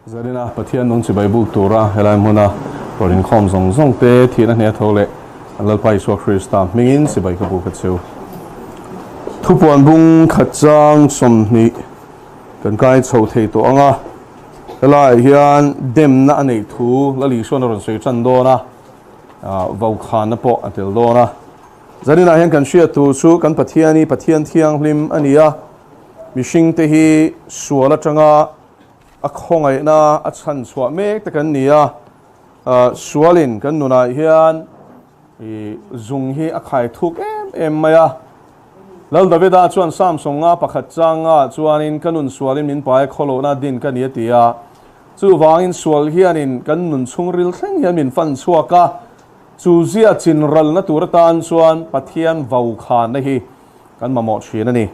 Zarina Pathian nung chibai buk tura helai hmuna rawn inkhawm zawng zawng te thihna hneh tho leh an Lalpa Isua Krista hmingin chibai ka buk a cheu. Thupuan bung khat chang 20 kan kai chho thei tawh ang a, helaiah hian demna a neih thu Lal Isuan a rawn sawi tan dawn a, vaukhana pawh a tel dawn a. Zaninah hian kan hriat tur chu kan Pathian hi Pathian thianghlim a ni a, mihringte hi sual atanga a khawngaihna a chhan chhuah mek te kan ni a, sualin kan nunah hian zung hi a khai thuk em em mai a. Lal Davida chuan Psalm 51 changa chuanin ka nun sualin min pai khawlohna din ka ni a ti a, chuvangin sual hianin kan nun chhungril thleng hian min fan chhuak a, chu zia chin ralna tur atan chuan Pathian vaukhana hi kan mamawh thin a ni.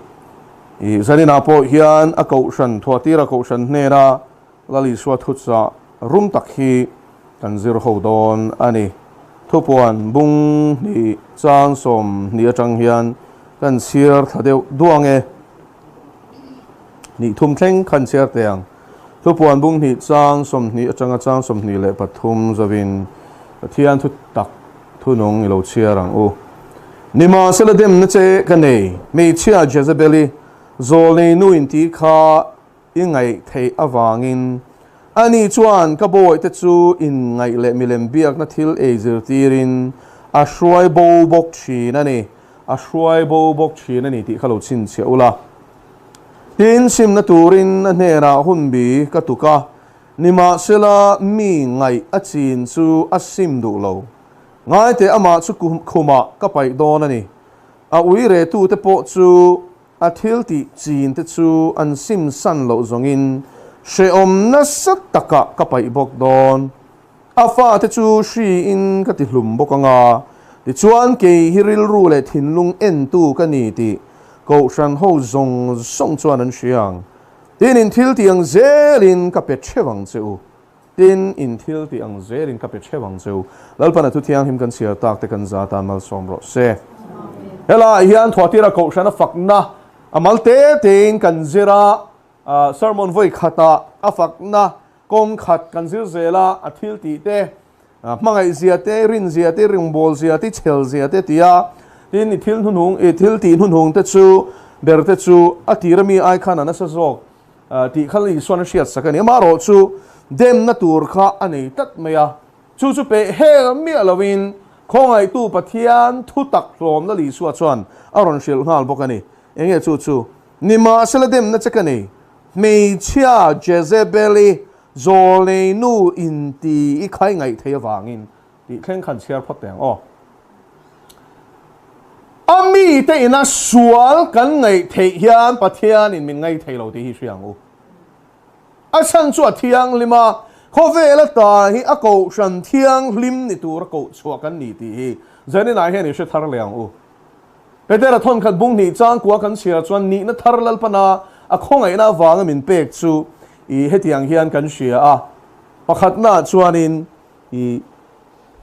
I zaninah pawh hian a kohhran thuatira kohhran hnena Lal Isua thuchah rum tak hi kan zir ho dawn a ni. Thupuan bung hnih chang 20 atang hian kan chhiar thla deuh duang e. Hnih thum thleng khan chhiar teh ang. Thupuan bung hnih chang 20 atanga chang 23 zawin Pathian thu tak thunung i lo chhiar ang u. Nimahsela demna che ka nei, hmeichhia Jezebeli zawlnei nu in ti kha i ngaih theih avangin ani chuan ka bawihte chu in ngaih leh milem biakna thil ei zirtirin a hruai bo bawk thin a ni, a hruai bo bawk thin a ni tih kha lo chhinchhiah ula. Tin, simna turin a hnenah hun bi ka tuk a, nimahsela mi ngaih a chin chu a sim duh lo. Ngaite amah chu khumah ka paih dawn a ni. A ui retute pawh chu a thil tih chin te chu an sim san loh zawngin hrehawm nasa takah ka paih bawk dawn. A fate chu hriin ka ti hlum bawk ang a, tichuan kei hi rilru leh thinlung entu ka ni tih kohhran ho zawng zawng chuan an hria ang. Tin, in thil tih ang zelin ka pe theuh ang che u. Tin, in thil tih ang zelin ka pe theuh ang che u. Lalpan a thu thianghlim kan chhiar tak te kan za tan malsawm rawh se. Helaiah hian Thuatira kohhran a fakna a mal te tein kan zir a, sermon vawi khatah a fakna kawng khat kan zir zel a, a thil tih te, hmangaih zia te, rin zia te, ringbawl zia te, chhel zia te ti a. Tin, i thil hnuhnung, i thil tih hnuhnung te chu ber te chu a tir ami ai khan a nasa zawk tih kha Isuan a hriat sak a ni. Amaherawh chu demna tur kha a nei tlat mai a, chu chu peh hel miah loin khawngaihtu Pathian thu tak hlawmna Isua chuan a rawn hrilh nghal bawk a ni. Enge chu chu? Nimahsela demna che ka nei. Hmeichhia Jezebeli zawlnei nu inti i khai ngaih thei avangin tih thleng khan chhiar phawt teh ang aw. A mite ina sual kan ngaih theih hian Pathianin min ngaih thei lo tih hi hria ang u. A chhan chu a thianghlim a, khawvel ata hi a kohhran thianghlim ni tura koh chhuah kan ni tih hi Zaninah hian i hre thar leh ang u. Petera thawnkhat bung hnih changkua kan chhiar chuan nihna thar Lalpana a khawngaihna avanga min pek chu i hetiang hian kan hria a, pakhatnaah chuanin i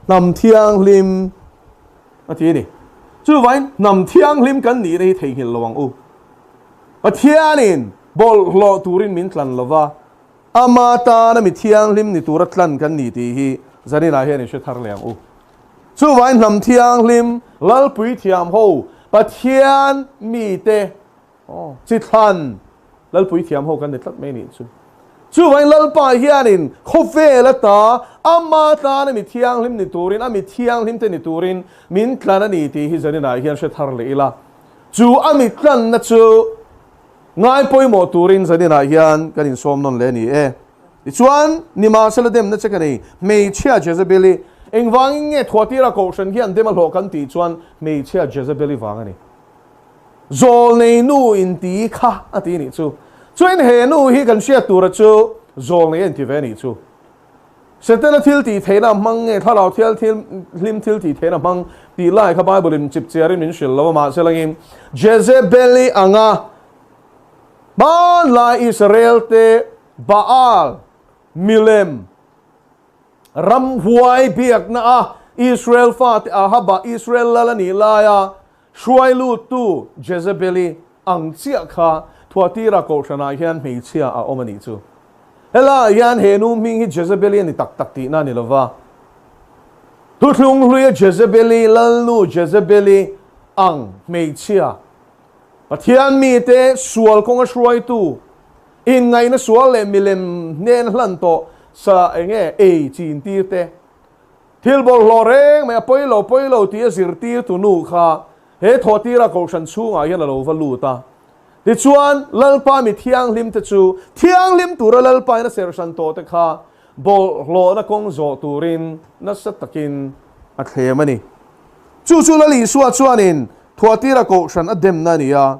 hnam thianghlim a ti a ni. Chuvain hnam thianghlim kan nihna hi theihnghilh lo ang u. Pathianin bawlhhlawh turin min tlan lo va, ama tana mi thianghlim ni tura tlan kan ni tih hi zaninah hian i hre thar leh ang u. Chuvain hnam thianghlim Lalpui thiam ho Pathian mite chi thlan Lalpui thiam ho kan ni tlat mai nih chu. Chuvain Lalpa hianin khawvel ata ama tana mi thianghlim ni turin a mi thianghlim te ni turin min tlan a ni tih hi zaninah hian hre thar leh ila. Chu a mi tlanna chu ngai pawimawh turin zaninah hian kan insawm nawn leh a ni e. Tichuan, nimahsela demna che ka nei, hmeichhia Jezebeli, engvangin nge Thuatira kohhran hian dem a hlawh kan tih chuan hmeichhia Jezebeli vang a ni. Zawlnei nu inti kha a ti nih chu. Chuan he nu hi kan hriat tura chu zawlnei a inti ve a nih chu. Setana thil tih theihna a hmang nge thlarau thial thil hlim thil tih theihna a hmang tih lai kha Bible in chip chiarin min hrilh lo a, mahse langin Jezebeli anga hmanlai Israel te Baal milem ramhuai biakna a Israel fate Ahaba Israel lal a nih laia hruai luttu Jezebeli ang chiah kha Thuatira kohhranah hian hmeichhia a awm a nih chu. Helaiah hian he nu hming hi Jezebeli a ni tak tak tihna a ni lo va. Thuthlung hluia Jezebeli, Lalnu Jezebeli ang hmeichhia, Pathian mite sual kawnga hruaitu, inngaihna sual leh milem hnen hlan tawh sa enge ei chin tir te, thil bawlhhlawh reng mai a pawi lo pawi lo tia zirtirtu nu kha he thawhtira kohhran chhungah hian a lo va lut a. Tichuan, Lalpa mi thianghlimte chu thianghlim tura Lalpa in a serh hran tawhte kha bawlhhlawhna kawng zawh turin nasa takin a thlem a ni. Chu chu Lal Isua chuanin Thuatira kohhran a demna a ni a.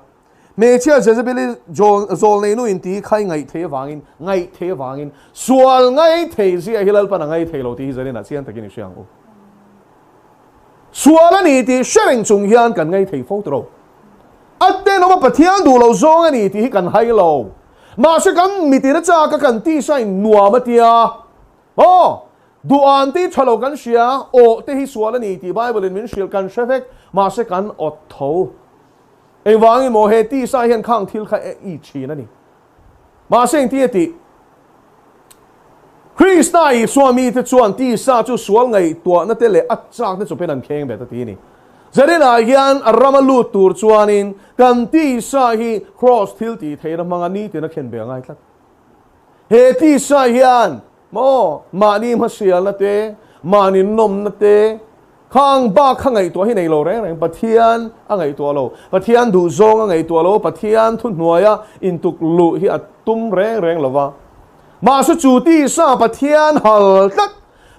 Hmeichhia Jezebeli zawlneinu inti kha i ngaihthei avangin, ngaihthei avangin, sual ngaithei zia hi Lalpan a ngaithei lo tih hi zaninah chiang takin i hria ang u. Sual a ni tih hre reng chung hian kan ngaithei fo tawh lo. A tenawm a Pathian duh lo zawng a ni tih hi kan hai lo. Mahse kan mitin a chak a kan tisa in nuam a tia. Aw! Duh an tih tha lo kan hria, aw te hi sual a ni tih Bible in min hrilh kan hre vek, mahse kan awt tho. Engvangin maw he tisa hian khang thil kha i thin a ni. Mahse engti a tih? Krista Isua mite chuan tisa chu sual ngaihtuahna te leh a chakna chawpin an kheng bet a ti a ni. Zarinah hian a rama lut tur chuanin kan tisa hi Kraws thil tih theihna hmanga nitin a khen ve a ngai tlat. He tisa hian maw mahni hmasialna te, mahni nawmna te, Khang bak kha ngaihtuah hi nei lo reng reng, Pathian a ngaihtuah lo, Pathian duhzawng a ngaihtuah lo, Pathian thuhnuaia intuk luh hi a tum reng reng lo va. Mahse chu tisa Pathian hal tlat,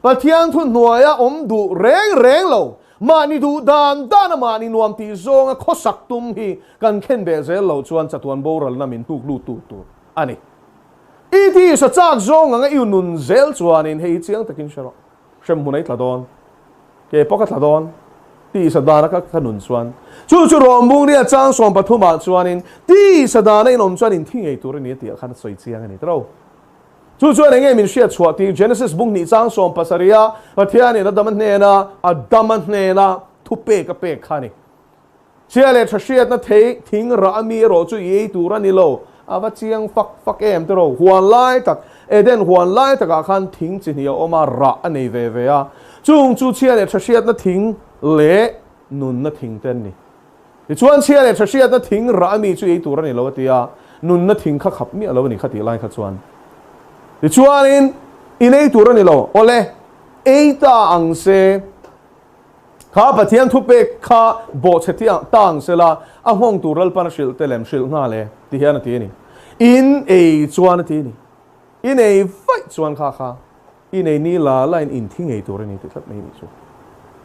Pathian thuhnuaia awm duh reng reng lo, mahni duh dan dana mahni nuam tih zawnga khawsak tum hi kan khen beh zel lo chuan chatuan boralna min hnuk lut tu tur a ni. I tisa chak zawng anga i nun zel chuanin hei hi chiang takin hre rawh. Hremhmun a i tla dawn, ke pawh ka tla dawn tih sadana ka ka nun chuan chu chu rawngbung ria chang 13 ah chuanin tih sadana in awm chuan in thi ngei tur a ni a tih ah khan a sawi chiang a ni tiro. Chu chuan enge min hriat chhuah tir Genesis bung hnih chang 17 a Pathianin Adama hnena Adama hnena thupek a pek kha a ni. Chhia leh tha hriatna thei thing rah a mi erawh chu i ei tur a ni lo. A va chiang fak fak em tiraw? Huan lai tak, Eden huan lai takah khan thing chi hnih a awm a, rah a nei ve ve a. Chung chu chhia leh tha hriatna thing leh nunna thing te an ni. Tichuan chhia leh tha hriatna thing rah a mi chu i ei tur a ni lo a ti a, nunna thing kha khap miah lo a ni kha tih lai kha chuan. Tichuanin, in ei tur a ni lo. Awle, ei ta ang se. Kha Pathian thupek kha bawhchhe tiang tang sela a nghawng tur Lalpan a hrilh te lem hrilh nghal e ti hian a ti a ni. In ei chuan a ti a ni. In ei vaih chuan kha kha in ei ni la la in in thi ngei tur a ni ti tlat mai ni chu.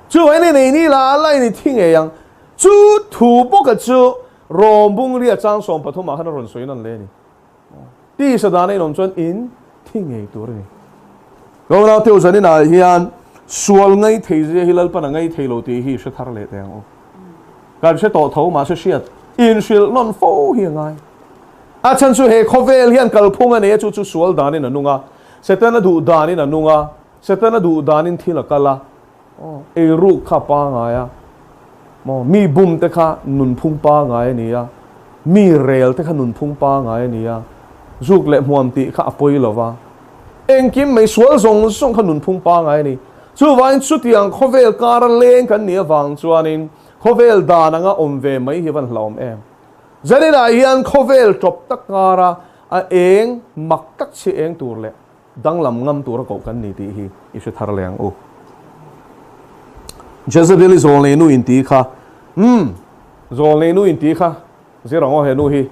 Chuvain in ei ni la la in i thi ngei ang. Chu thu bawka chu Rom bungria chang 13 ah khan a rawn sawi nan le a ni. Tisa dana in awm chuan in thi ngei tur a ni. Ronau teu zanin ah hian sual ngai thei zia hi Lalpan a ngai thei lo tih hi hre thar leh teh ang u. Kan hre tawh tho mahse hriat in hrilh nawn fo hi a ngai. A chhan chu he khawvel hian kalphung a nei a chu chu sual danin a nung a, Setana duh danin a nung a, Setana duh danin thil a kal a, Eiruk kha pangai a, maw mi bum te kha nunphung pangai a ni a, mi rel te kha nunphung pangai a ni a, zuk leh hmuam tih kha a pawi lo va, engkim mai sual zawng zawng kha nunphung pangai a ni. Chuvangin chutiang khawvel kara leng kan nih avang chuanin khawvel dan anga awm ve mai hi van hlauhawm em. Zaninah hian khawvel tawp tak kara a eng mak tak chhi eng tur leh Danglam ngam tura koh kan ni tih hi i hre thar leh ang u. Jezebel-i zawlnei nu inti kha, umm, zawlnei nu inti kha, zir ang aw he nu hi.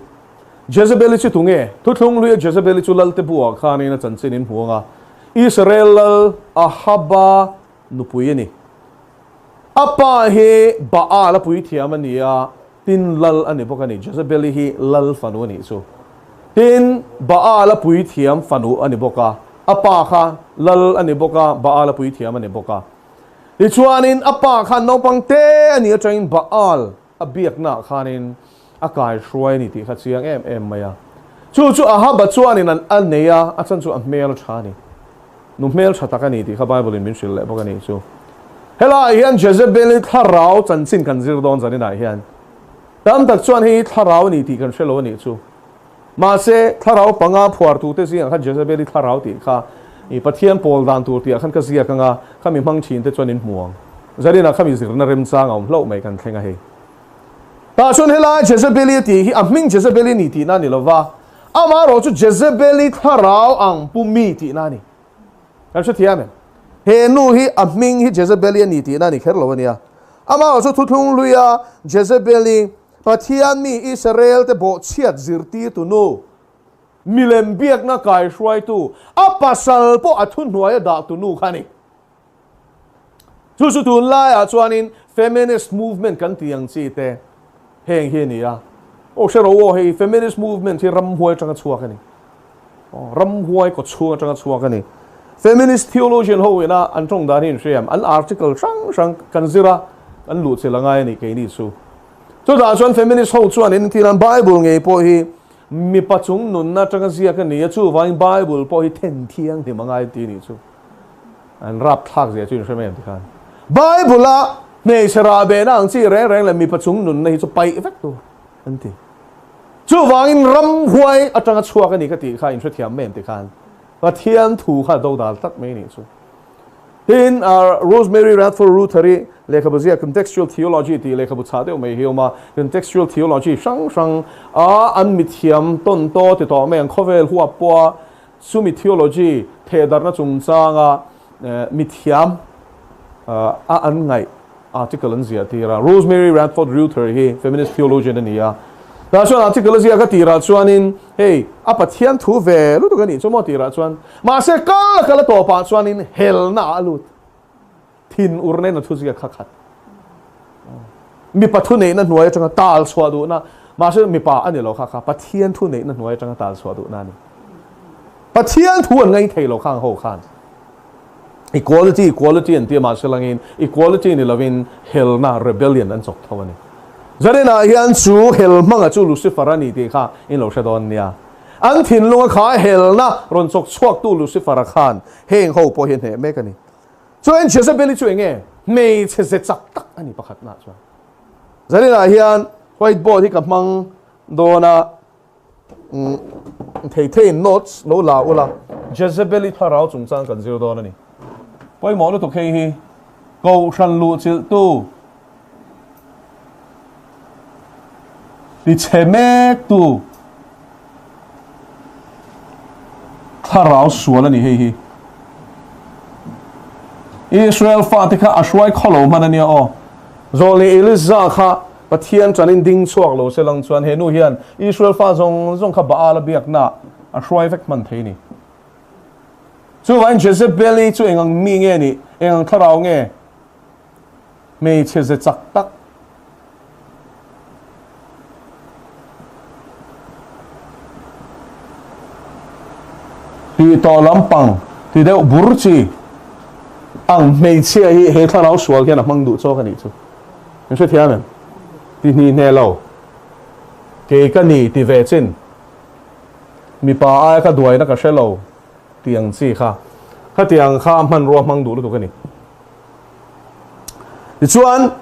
Jezebel-i chu tunge? Thuthlung hluia Jezebel-i chu Lalte buah khanin a chanchin in hmu ang a, Israel lal Ahaba nupui a ni. A pa hi Baal a puithiam a ni a, tin lal a ni bawk a ni. Jezebel-i hi lal fanu a nih chu. Tin, Baal a puithiam fanu a ni bawk a, a pa kha lal a ni bawk a, Baal a puithiam a ni bawk a. Tichuanin a pa khan naupang te a nih atangin Baal a biaknaah khanin a kaihruai a ni tih kha chiang em em mai a. Chu chu Ahaba chuanin an a nei a, a chan chu a hmel tha a ni. Nu hmel tha tak a ni tih kha Bible-in min hrilh leh bawk a nih chu. Helaiah hian Jezebel-i thlarau chanchin kan zir dawn zaninah hian tam tak chuan hei hi thlarau a ni tih kan hre lo a nih chu. Mahse, thlarau panga phuartute zingah khan Jezebeli thlarau tih kha i Pathian pawl dan tur tihah khan ka ziak anga, khami hmang thinte chuan in hmu ang. Zarinah khami zirna remchang a awm hlauh mai kan thleng a hei. Tah chuan helai Jezebeli a tih hi a hming Jezebeli ni tihna a ni lova, amaherawh chu Jezebeli thlarau ang pu mi tihna a ni. Kan hrethiam em? He nu hi a hming hi Jezebeli a ni tihna a ni kher lo a nia. Amaherawh chu thuthlung hluia Jezebeli Pathian mi Israel-te bawhchhiat zirtirtu nu, milem biakna kaihruaitu, a pasal pawh a thuhnuaia dahtu nu kha a ni. Chu chu tunlaiah chuanin feminist movement kan tih ang chi te heng hi a ni a. Aw hre rawh u aw, hei feminist movement hi ramhuai atanga chhuak a ni. Aw, ramhuai kawchhung atanga chhuak a ni. Feminist theologian ho ina an tawng dan hi in hriam, an article hrang hrang kan zir a, kan luh chilh a ngai a ni keini chu. Chutah chuan feminist ho chuan in thil an Bible ngei pawh hi mipa chung nunna atanga ziak a ni a, chuvangin Bible pawh hi then thianghlim a ngai ti nih chu. An rap thlak zia chu in hre mai ang tikhan. Bible a hmeichhe rahbehna ang chi reng reng leh mipa chung nunna hi chu paih vek tur an ti. Chuvangin ramhuai atanga chhuak a ni ka tih kha in hrethiam mai ang tikhan. Pathian thu kha do dal tak mai nih chu. Tin, Rosemary Radford Ruether-i lehkhabu ziak Contextual Theology tih lehkhabu chhah deuh mai hi a awm a. Contextual Theology hrang hrang a an mithiam tawn taw ti tawh mai ang khawvel huap pawha chumi theology thehdarhna chungchanga mithiam a an ngaih article an ziah tir a. Rosemary Radford Ruether hi feminist theologian a ni a. Tah chuan article a ziak a tirah chuanin hei a Pathian thu ve lutuk a nih chu maw tirah chuan mahse kal a kal a tawpah chuanin helna ah a lut. Thin ur nen a thu ziak kha khat. Mipa thu neihna hnuai atanga tal chhuah duhna mahse mipa a ni lo kha kha Pathian thu neihna hnuai atanga tal chhuah duhna a ni. Pathian thu an ngaithei lo khang ho khan. Equality, equality an ti a, mahse langin equality ni lovin helna, rebellion an chawk tho a ni. Zaninah hian chu hel hmanga chu Lucifer a ni tih kha in lo hre dawn nia. An thinlunga kha helna rawn chawk chhuaktu Lucifer-a khan heng ho pawh hi a hneh mek a ni. Chuan Jezebel-i chu enge hmeichhe ze chak tak a ni pakhatnaah chuan. Zaninah hian whiteboard hi ka hmang dawn a. Thei theiin notes lo la ula, Jezebel-i thlarau chungchang kan zir dawn a ni. Pawimawh lutuk hei hi Kohhran luhchilhtu tichhe mektu thlarau sual a ni hei hi. Israel fate kha a hruai khawlo hman a nia aw. Zawlni Eliza kha Pathian chanin ding chhuak lo se lang chuan he nu hian Israel fa zawng zawng kha Baal a biakna a hruai vek hman thei ni. Chuvangin Jezebel-i chu eng ang mi nge nih, eng ang thlarau nge? Hmeichhe ze chak tak. Tih tawh lampang ti deuh bur chi ang hmeichhia hi he thlarau sual hian a hmang duh chawk a nih chu. Min hrethiam em? Ti hni hne lo. Kei ka ni ti ve chin. Mipa aia ka duaina ka hre lo tih ang chi kha. Khatiang kha hmanrua hmang duh lutuk a ni. Tichuan,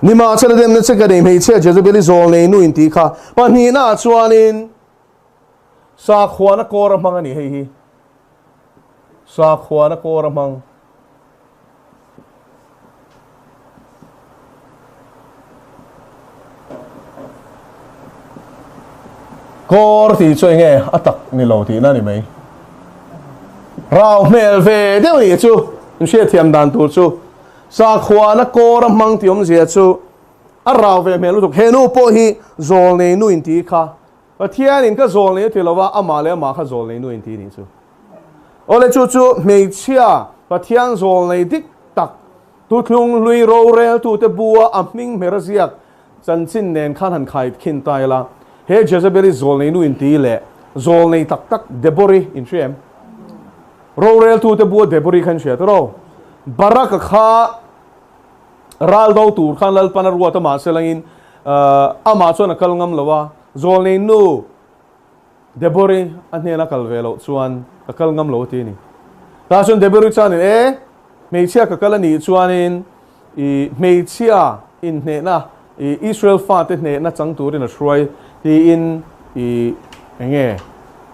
Nimahsela demna che ka nei hmeichhia Jezebeli zawl nei nu in tih kha pahnihnaah chuanin sakhuana kawr a hmang a ni hei hi. Sakhuana kawr a hmang. Kawr tih chu enge a tak ni lo tihna a ni mai. Rau hmel ve deuh nih chu in hriatthiam dan tur chu sakhuana kawr a hmang tih awmzia chu a rau ve hmel lutuk. He nu pawh hi zawl nei nu in tih kha Pathianin ka zawl nei a ti lo a, amah leh amah kha zawl nei nu in tih nih chu. Awle chu chu hmeichhia Pathian zawl nei dik tak Thuthlung hlui roreltute bua a hming hmer a ziak chanchin nen khan han khai khin ta ila, he Jezebel-i zawl nei nu in ti leh zawl nei tak tak Debori in hria em? Roreltute bua Debori kha in hria tawh Barak-a kha ral do tur khan Lalpan a ruat a mahse langin amah chuan a kal ngam lo a, zawl nei nu Debori a hnena kal ve loh chuan ka kal ngam lo a ti a ni. Tah chuan Debori chuanin e, hmeichhia ka kal a nih chuanin i hmeichhia inhnehna, i Israel fate hnehna chang turin a hruai tiin i Enge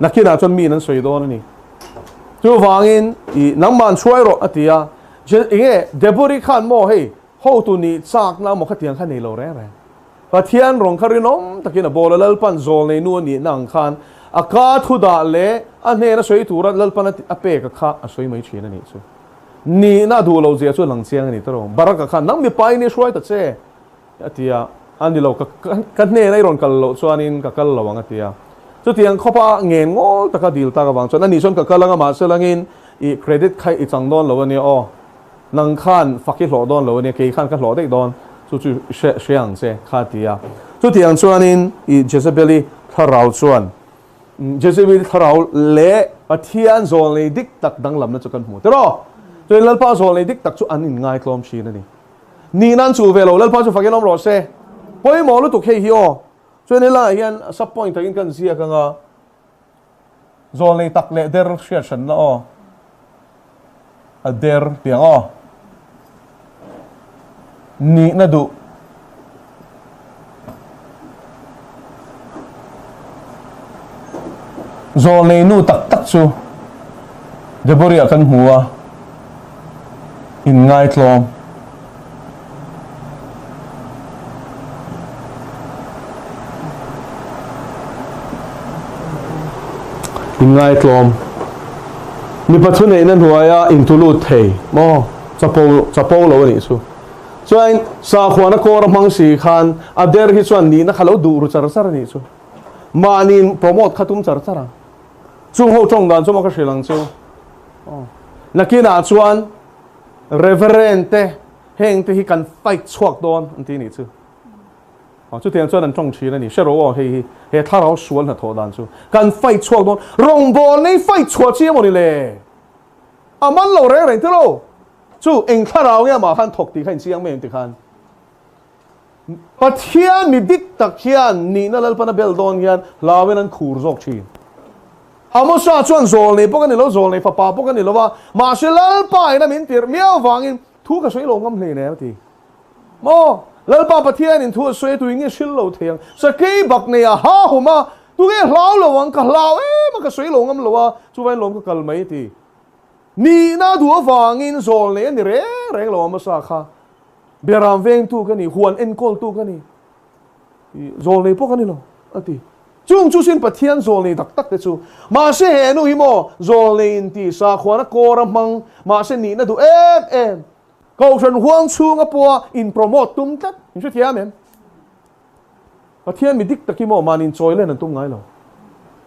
nakinah chuan miin an sawi dawn a ni. Chuvangin i nangmah an hruai rawh a ti a. Enge Debori khan maw hei hotu nih chakna maw khatiang kha nei lo reng reng. Pathian rawng kha rinawm takin a bawl a, Lalpan zawl nei nu a nihna ang khan a ka thu dah leh a hnena sawi tura Lalpan a pek a kha a sawi mai thin a nih chu. Nihna a duh lo zia chu a lang chiang a ni tawh. Baraka khan nang mipa in i hruai ta che a ti a, a ni lo ka ka hnena i rawn kal loh chuanin ka kal lo ang a ti a. Chutiang khawpa ngen ngawl taka dil tak avang chuan a nih chuan ka kal anga mahse langin i credit kha i chang dawn lo a nia aw. Nang khan fak i hlawh dawn lo a nia, kei khan ka hlawh daih dawn, chu chu hre hre ang che kha a ti a. Chutiang chuanin i Jezebeli thlarau chuan Jezebeli thlarau leh Pathian zawlnei dik tak danglamna chu kan hmu tiraw? Chuan Lalpa zawlnei dik tak chu an inngaitlawm thin a ni. Nih nan chu ve lo, Lalpa chu fakin awm rawh se. Pawimawh lutuk hei hi aw. Chuan helaiah hian sub point takin kan ziak anga Zawlnei tak leh der hriat hranna aw. A der tiang aw. Nihna duh. Zawlnei nu tak tak chu Deborah kan hmu a, inngaitlawm. Inngaitlawm. Mipa thuneihna hnuaia intulut thei maw? Chapo, chapo lo a nih chu. Chuan sakhuana kawr a hmang si khan a der hi chuan nihna kha lo duh ru char char a nih chu. Mahni promote kha tum char char ang. Chung ho tawng dan chu maw ka hrilh ang chu. Nakinah chuan Reverend te heng te hi kan fight chhuak dawn an ti nih chu. Aw chutiang chuan an tawng thin a ni. Hre rawh aw hei hi he thlarau sual hnathawh dan chu. Kan fight chhuak dawn. Rawngbâwl nei fight chhuah chi emaw ni le? A man lo reng reng tilo. Chu eng thlarau nge amah khan thawk tih kha inchiang mai ang ti khan. Pathian mi dik tak hian nihna Lalpan a bel dawn hian hlauin an khur zawk thin. Amosa chuan zawlnei pawh ka ni lo, zawlnei fapa pawh ka ni lo va, mahse Lalpa in a min tirh miau vangin thu ka sawi lo ngam hlei nen a ti. Maw? Lalpa Pathianin thu a sawi a, tuin nge hril lo thei ang? Sakei bak nei a ha hum a, tunge hlau lo ang? Ka hlau em a, ka sawi lo ngam lo a, chuvain lawm ka kal mai a ti. Nihna duh avangin zawlnei a ni reng reng lo Amosa kha. Beram vengtu ka ni, huan enkawltu ka ni, zawlnei pawh ka ni lo, a ti. Chung chu sin Pathian zawlnei tak tak te chu. Mahse he nu hi maw zawlnei inti sakhuana kawr a hmang, mahse nihna duh em em. Kohhran huang chhunga pawha in promote tum tlat, in hrethiam em? Pathian mi dik tak hi maw mahni inchawi len an tum ngai lo.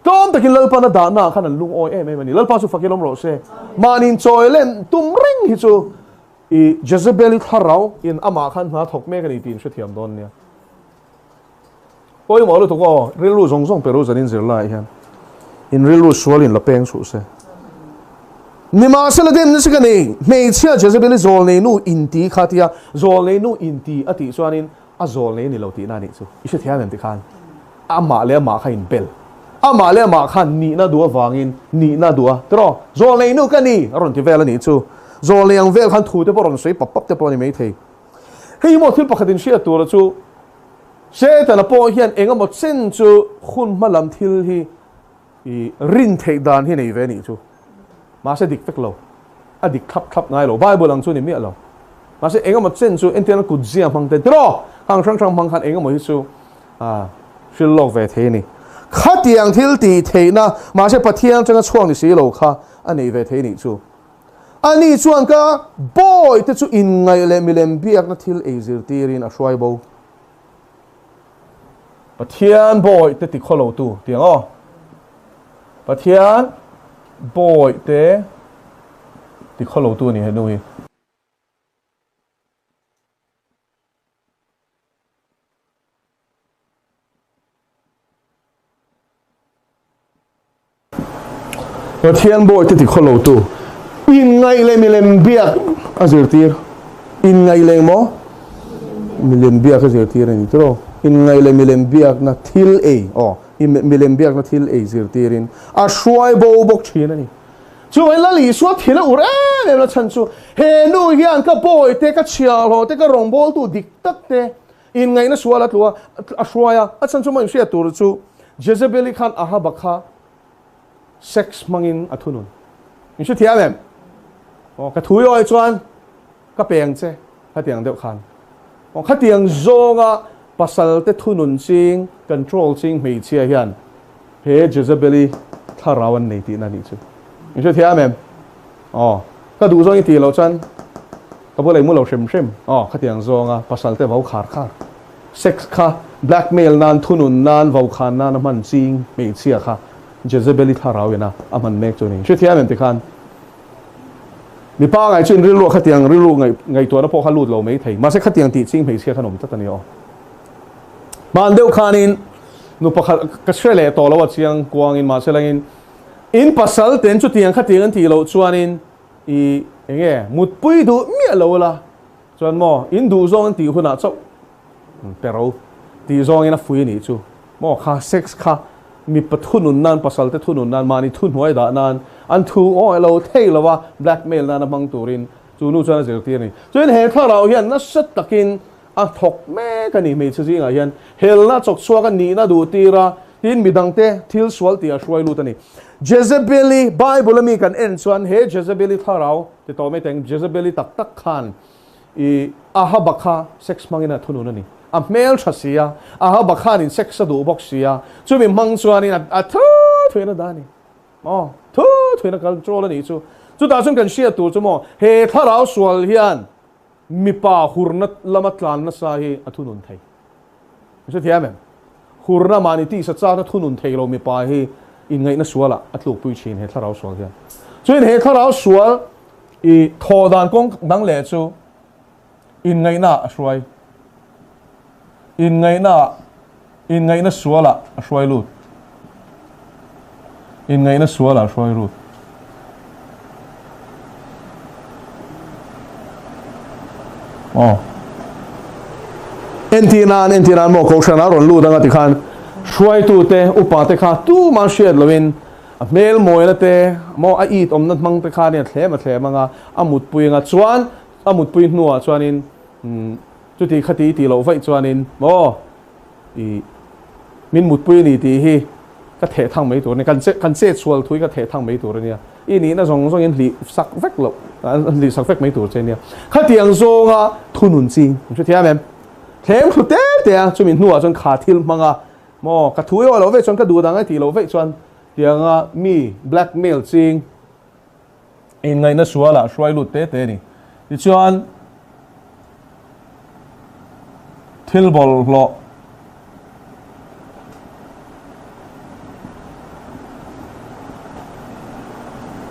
Tlawm takin Lalpan a dahna ah khan an lungawi em em a ni. Lalpa chu fakin awm rawh se. Mahni inchawi len tum reng hi chu I Jezebel-i thlarau in amah khan hna thawk mek a ni tih in hrethiam dawn nia. Pawimawh lutuk aw, rilru zawng zawng pe ru zan in zir laiah hian in rilru sual in la peng chhuh se. Nimahsela dem nasa ka nei, hmeichhia Jezebel-i zawlnei nu in ti kha tia zawlnei nu in ti a tih chuanin a zawlnei a ni lo tihna a nih chu. I hrethiam em ti khan amah leh amah kha in bel. Amah leh amah khan nihna duh avangin nihna duh a, tiraw? Zawlnei nu ka ni! a rawn ti vel a nih chu. Zawlnei ang vel khan thu te pawh rawn sawi pap pap te pawh a ni maithei. Hei hi maw thil pakhat in hriat tura chu Setana pawh hian eng emaw chen chu hun hma lam thil hi i rin theih dan hi nei ve a nih chu. Mahse dik vek lo. A dik thlap thlap ngai lo. Bible ang chu ni miah lo. Mahse eng emaw chen chu entirna kut zia hmang te tiraw? Hang hrang hrang hmang khan eng emaw hi chu a hril lawk ve thei a ni. Khatiang thil tih theihna mahse Pathian atanga chhuak ni si lo kha a nei ve thei a nih chu. Ani chuan ka bawi te chu inngaih leh milem biakna thil ei zirtirin a hruai bo. Pathian bawi te tikhaw lo tu tiang aw. Pathian bawi te tikhaw lo tu a ni he nu hi. Pathian bawi te tikhaw lo tu inngaih leh milem biak a zirtir. Inngaih leh maw? Milem biak a zirtir a ni tiraw? Inngaih leh milem biakna thil ei, aw, milem biakna thil ei zirtirin a hruai bo bawk thin a ni. Chuvangin Lal Isua thil a ur em em na chhan chu he nu hian ka bawi te, ka chhiahhlawh te, ka rawngbawltu dik tak te inngaihna sual a tlu a, a hruai a. A chhan chu maw inhriat tur chu Jezebeli khan Ahaba kha sex hmangin a thunun. In hre thiam em? Aw, ka thu i awi chuan ka peng che, khatiang deuh khan. Aw, khatiang zawnga pasal te thunun ching, control ching hmeichhia hian he Jezebeli thlarau an nei tihna a nih chu. In hre thiam em? Aw, ka duh zawng i tih loh chuan ka bulah i mu lo hrim hrim. Aw, khatiang zawnga pasal te vau khar khar. Sex kha blackmail nan, thunun nan, vokhan nan a hman ching hmeichhia kha Jezebeli thlarau ina a hman mek chu a ni. Hrethiam em tikhan mipa ngai chuin rilru ah khatiang rilru ngaihtuahna pawh kha lut lo mai thei. Mahse khatiang tih ching hmeichhia khan awm tlat a ni aw. Hman deuh khanin nu pakhat ka hre leh tawh lo a chiang kuangin mahse langin in pasal ten chutiang khatiang an tih loh chuanin i enge mutpui duh miah lo la Chuan maw, in duh zawng an tih hunah chauh pero tih zawngin a fui a nih chu. Maw kha sex kha mipa thunun nan, pasal te thunun nan, mahni thuhnuai dah nan, an thu aw elo thei lova blackmail nana hmang turin chu nu chuan a zirtir a ni. Chuan he thlarau hian nasa takin a thawk mek a ni hmeichhe zingah hian helna chawk chhuak a nihna duh tir a, tin midangte thil sual tih a hruai lut a ni. Jezebeli Bible a mi kan en chuan he Jezebeli thlarau Ti tawh mai teng, Jezebeli tak tak khan i Ahaba kha sex hmangin a thunun a ni. A hmel tha si a, Ahaba khanin sex a duh bawk si a, chumi hmang chuanin a a thu thuin a dah a ni. Maw? Thu thuin a control a nih chu. Chutah chuan kan hriat tur chu maw, he thlarau sual hian mipa hurna lama tlan nasa hi a thunun thei. I hrethiam em? Hurna mahni tisa chakna thunun thei lo mipa hi inngaihna sualah a tlukpui thin he thlarau sual hian. Chuan he thlarau sual i thawh dan kawng dang leh chu inngaihna ah a hruai. Inngaihna ah, inngaihna sualah a hruai lut. Inngaihna sualah a hruai lut. Aw. Entir nan, entir nan maw Kohhran a rawn lut anga tikhan hruaitute, upate kha tumah hriat loin a hmel mawina te maw a it awmna hmang te khan a thlem a thlem anga a mutpui anga chuan a mutpui hnuah chuanin chuti khati tih loh vaih chuanin maw I min mutpui a ni tih hi ka theh thang mai tur a ni. Kan che kan chet sual thu hi ka theh thang mai tur a nia. I nihna zawng zawng in hlih sak vek loh, hlih sak vek mai tur che a nia. Khatiang zawnga thunun ching an hrethiam em? Thleng thlu te te a, chumi hnuah chuan kha thil hmang a, maw ka thu erawh loh veih chuan ka duh dang a tih loh veih chuan tianga mi blackmail ching inngaihna sualah hruai lut te te a ni. Tichuan, thil bawlhhlawh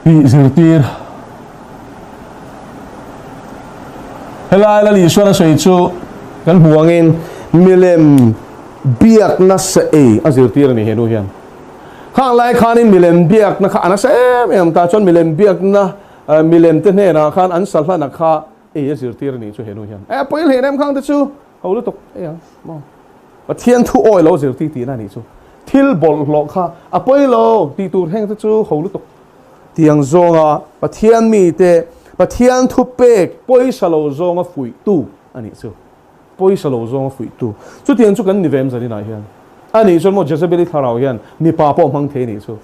tih zirtir helai Lal Isuan a sawi chu kan hmu angin milem biakna sa ei a zirtir a ni he nu hian. Khang lai khanin milem biakna kha a nasa em em ta chuan milem biakna milem te hnenah khan an sa hlana kha ei a zirtir a nih chu he nu hian. E pawi hlein em khang te chu ho lutuk ei ang maw. Pathian thu awi lo zirtir tihna a nih chu. Thil bawlhhlawh kha a pawi lo tih tur heng te chu ho lutuk. Tiang zawnga Pathian mite Pathian thu pek pawisa lo zawnga fuihtu a nih chu. Pawisa lo zawnga fuihtu. Chutiang chu kan ni ve em zaninah hian. A nih chuan maw Jezebeli thlarau hian mipa pawh hmang thei a nih chu.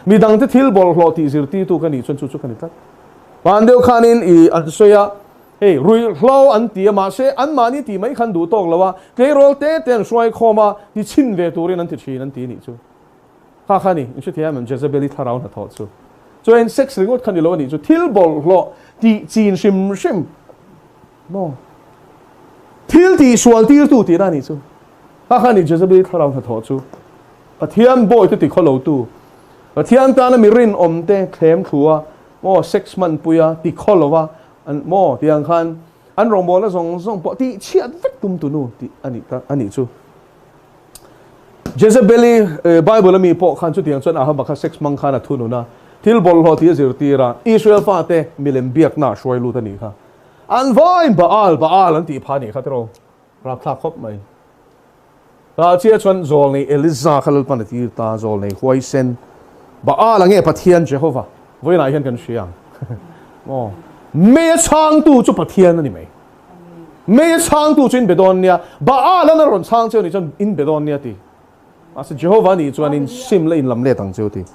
Midangte thil bawlhhlawh tih zirtirtu ka nih chuan chu chu ka ni tlat. Van deuh khanin i an sawi a, hei ruihhlo an ti a mahse anmahni tih mai khan duh tawk lo a, tleirawl te te an hruai khawm a, ti chhin ve turin an ti thin an ti nih chu. Kha kha ni, in hrethiam em Jezebeli thlarau hnathawh chu. Chuan sex ringawt kha ni lo a nih chu, thil bawlhhlawh tih chin hrim hrim maw? Thil tih sual tirtu tihna a nih chu. Kha kha ni Jezebeli thlarau hnathawh chu. Pathian bawi te tikhaw tu, Pathian tana mi rinawm te thlem thu a maw sex hmanpui a tikhaw lo a maw tiang khan an rawngbawlna zawng zawng pawh tih chhiat vek tum tunu tih a nih a nih chu. Jezebeli Bible a mi pawh khan chutiang chuan Ahaba kha sex hmang khan a thunun a, thil bawlhhlawh tih a zirtir a, Israel fate milem biakna a hruai lut a nih kha. An vain Baal, Baal an tih phah a nih kha tiraw? Rapthlak khawp mai. Tah chiah chuan zawlnei Eliza kha Lalpan a tir ta, zawlnei huaisen Baal a nge Pathian Jehova vawiinah hian kan hria ang. Maw? Mei a chhangtu chu Pathian a ni mai. Mei a chhangtu chu in be dawn nia, Baal-an a rawn chhang che a nih chuan in be dawn nia ti. Mahse Jehovah nih chuanin sim la inlam let ang cheu ti.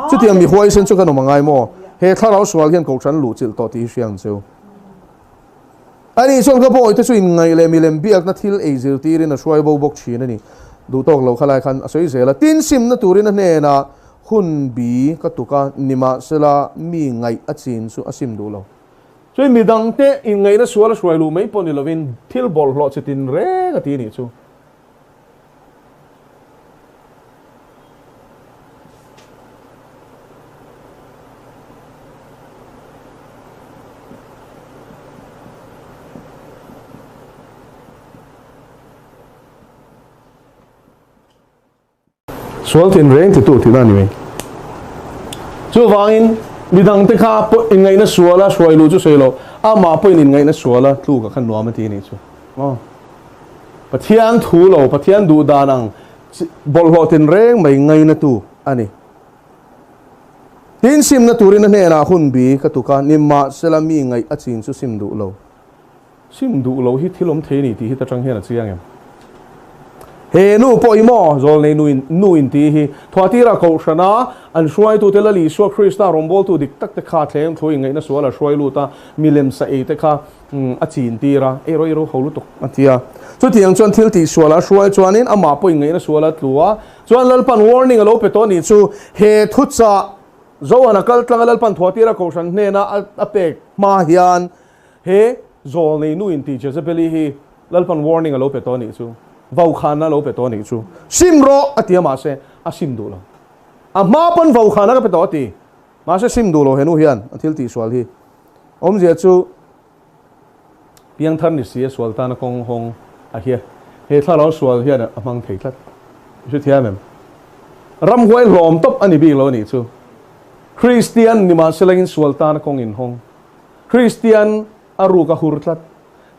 Chutiang mi huaisen chu kan awm a ngai maw? He thlarau sual hian kohhran luh chilh tawh tih hi hria ang cheu. Ani chuan ka bawihte chu inngaih leh milem biakna thil ei zirtirin a hruai bo bawk thin a ni. Duh tawk lo kha lai khan a sawi zel a, tin simna turin a hnenah hun bi ka tuk a, nimahsela mi ngaih a chin chu a sim duh lo. Chuan midangte inngaihna sual a hruai luh mai pawh ni lovin thil bawlhhlawh chi tin reng a ti a nih chu. Sual tin reng titu tihna a ni mai. Chuvangin midangte kha inngaihna suala hruai luh chu sawi loh, amah pawhin inngaihna suala tluk a kha nuam a ti a nih chu. Aw. Pathian thu lo, Pathian duh dan ang bawlhhlawh tin reng mai ngainatu a ni. Tin simna turin a hnenah hun bi ka tuk a, nimahsela mi ngaih a chin chu sim duh lo. Sim duh lo hi thil awm thei a ni tih hi ta tang hian a chiang em? He nu pawh hi maw Zawlnei nu in nu in tih hi Thuahtira Kohhrana an hruaitute Lal Isua Krista rawngbawltu dik tak te kha thleng thu inngaihna sual a hruai lut a, milem sa ei te kha a chin tir a, ei ro ei ro ho lutuk a ti a. Chutiang chuan thil tih sual a hruai chuanin amah pawh inngaihna sual a tlu a, chuan Lalpan warning a lo pe tawh a nih chu he thuchah Zohana kal tlanga Lalpan Thuahtira Kohhran hnena a pek hma hian He zawlnei nu inti Jezebeli hi Lalpan warning a lo pe tawh a nih chu, vaukhana a lo pe tawh a nih chu. Sim rawh a ti a mahse a sim duh lo. A hma pawn vaukhana ka pe tawh a ti. Mahse sim duh lo he nu hian a thil tihsual hi. Awmzia chu piangthar ni si a sual tana kawng hawng a hia. He thlarau sual hian a hmang thei tlat. I hrethiam em? Ramhuai hlawm tawp a ni bik lo a nih chu. Kristian ni mahselangin sual tana kawng inhawng. Kristian a ruk a hur tlat.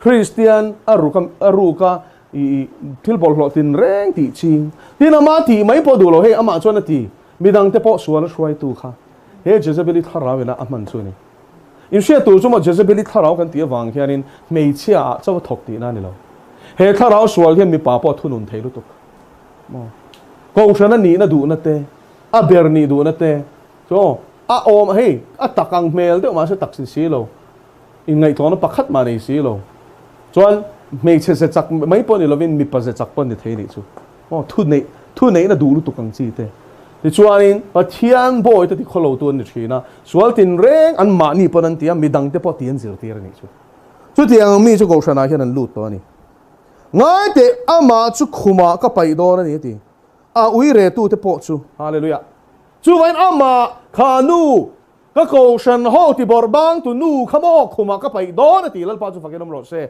Kristian a ruk a a ruk a i thil bawlhhlawh tin reng tih ching. Tin ama tih mai pawh duh lo hei amah chuan a ti. Midang te pawh sual a hruaitu kha he Jezebeli thlarau ina a hman chu a ni. In hriat tur chu maw Jezebeli thlarau kan tih avang hianin hmeichhia ah chauh a thawk tihna a ni lo. He thlarau sual hian mipa pawh a thunun thei lutuk. Maw? Kohhran a nihna duhna te, a ber nih duhna te, Chaw, a awm hei, a tak ang hmel deuh mahse tak si si lo, inngaihtlawhna pakhat mah nei si lo. Chuan hmeichhe ze chak mai pawh ni lovin mipa ze chak pawh ni thei nih chu. Aw, thu neih, thu neihna duh lutuk ang chi te. Tichuanin Pathian bawi te ti khawlo tu an ni thin a, sual tinreng an mahni pawn an ti a, midang te pawh ti an zirtir a nih chu. Chutiang ang mi chu Kohhranah hian an lut tawh a ni. Ngai teh, amah chu khumah ka paih dawn a ni a ti. A ui re tute pawh chu. Hallelujah. Chuvain amah kha nu, ka kohhran ho ti bawrh bang tu nu kha maw khumah ka paih dawn a ti, Lalpa chu fakin awm rawh se.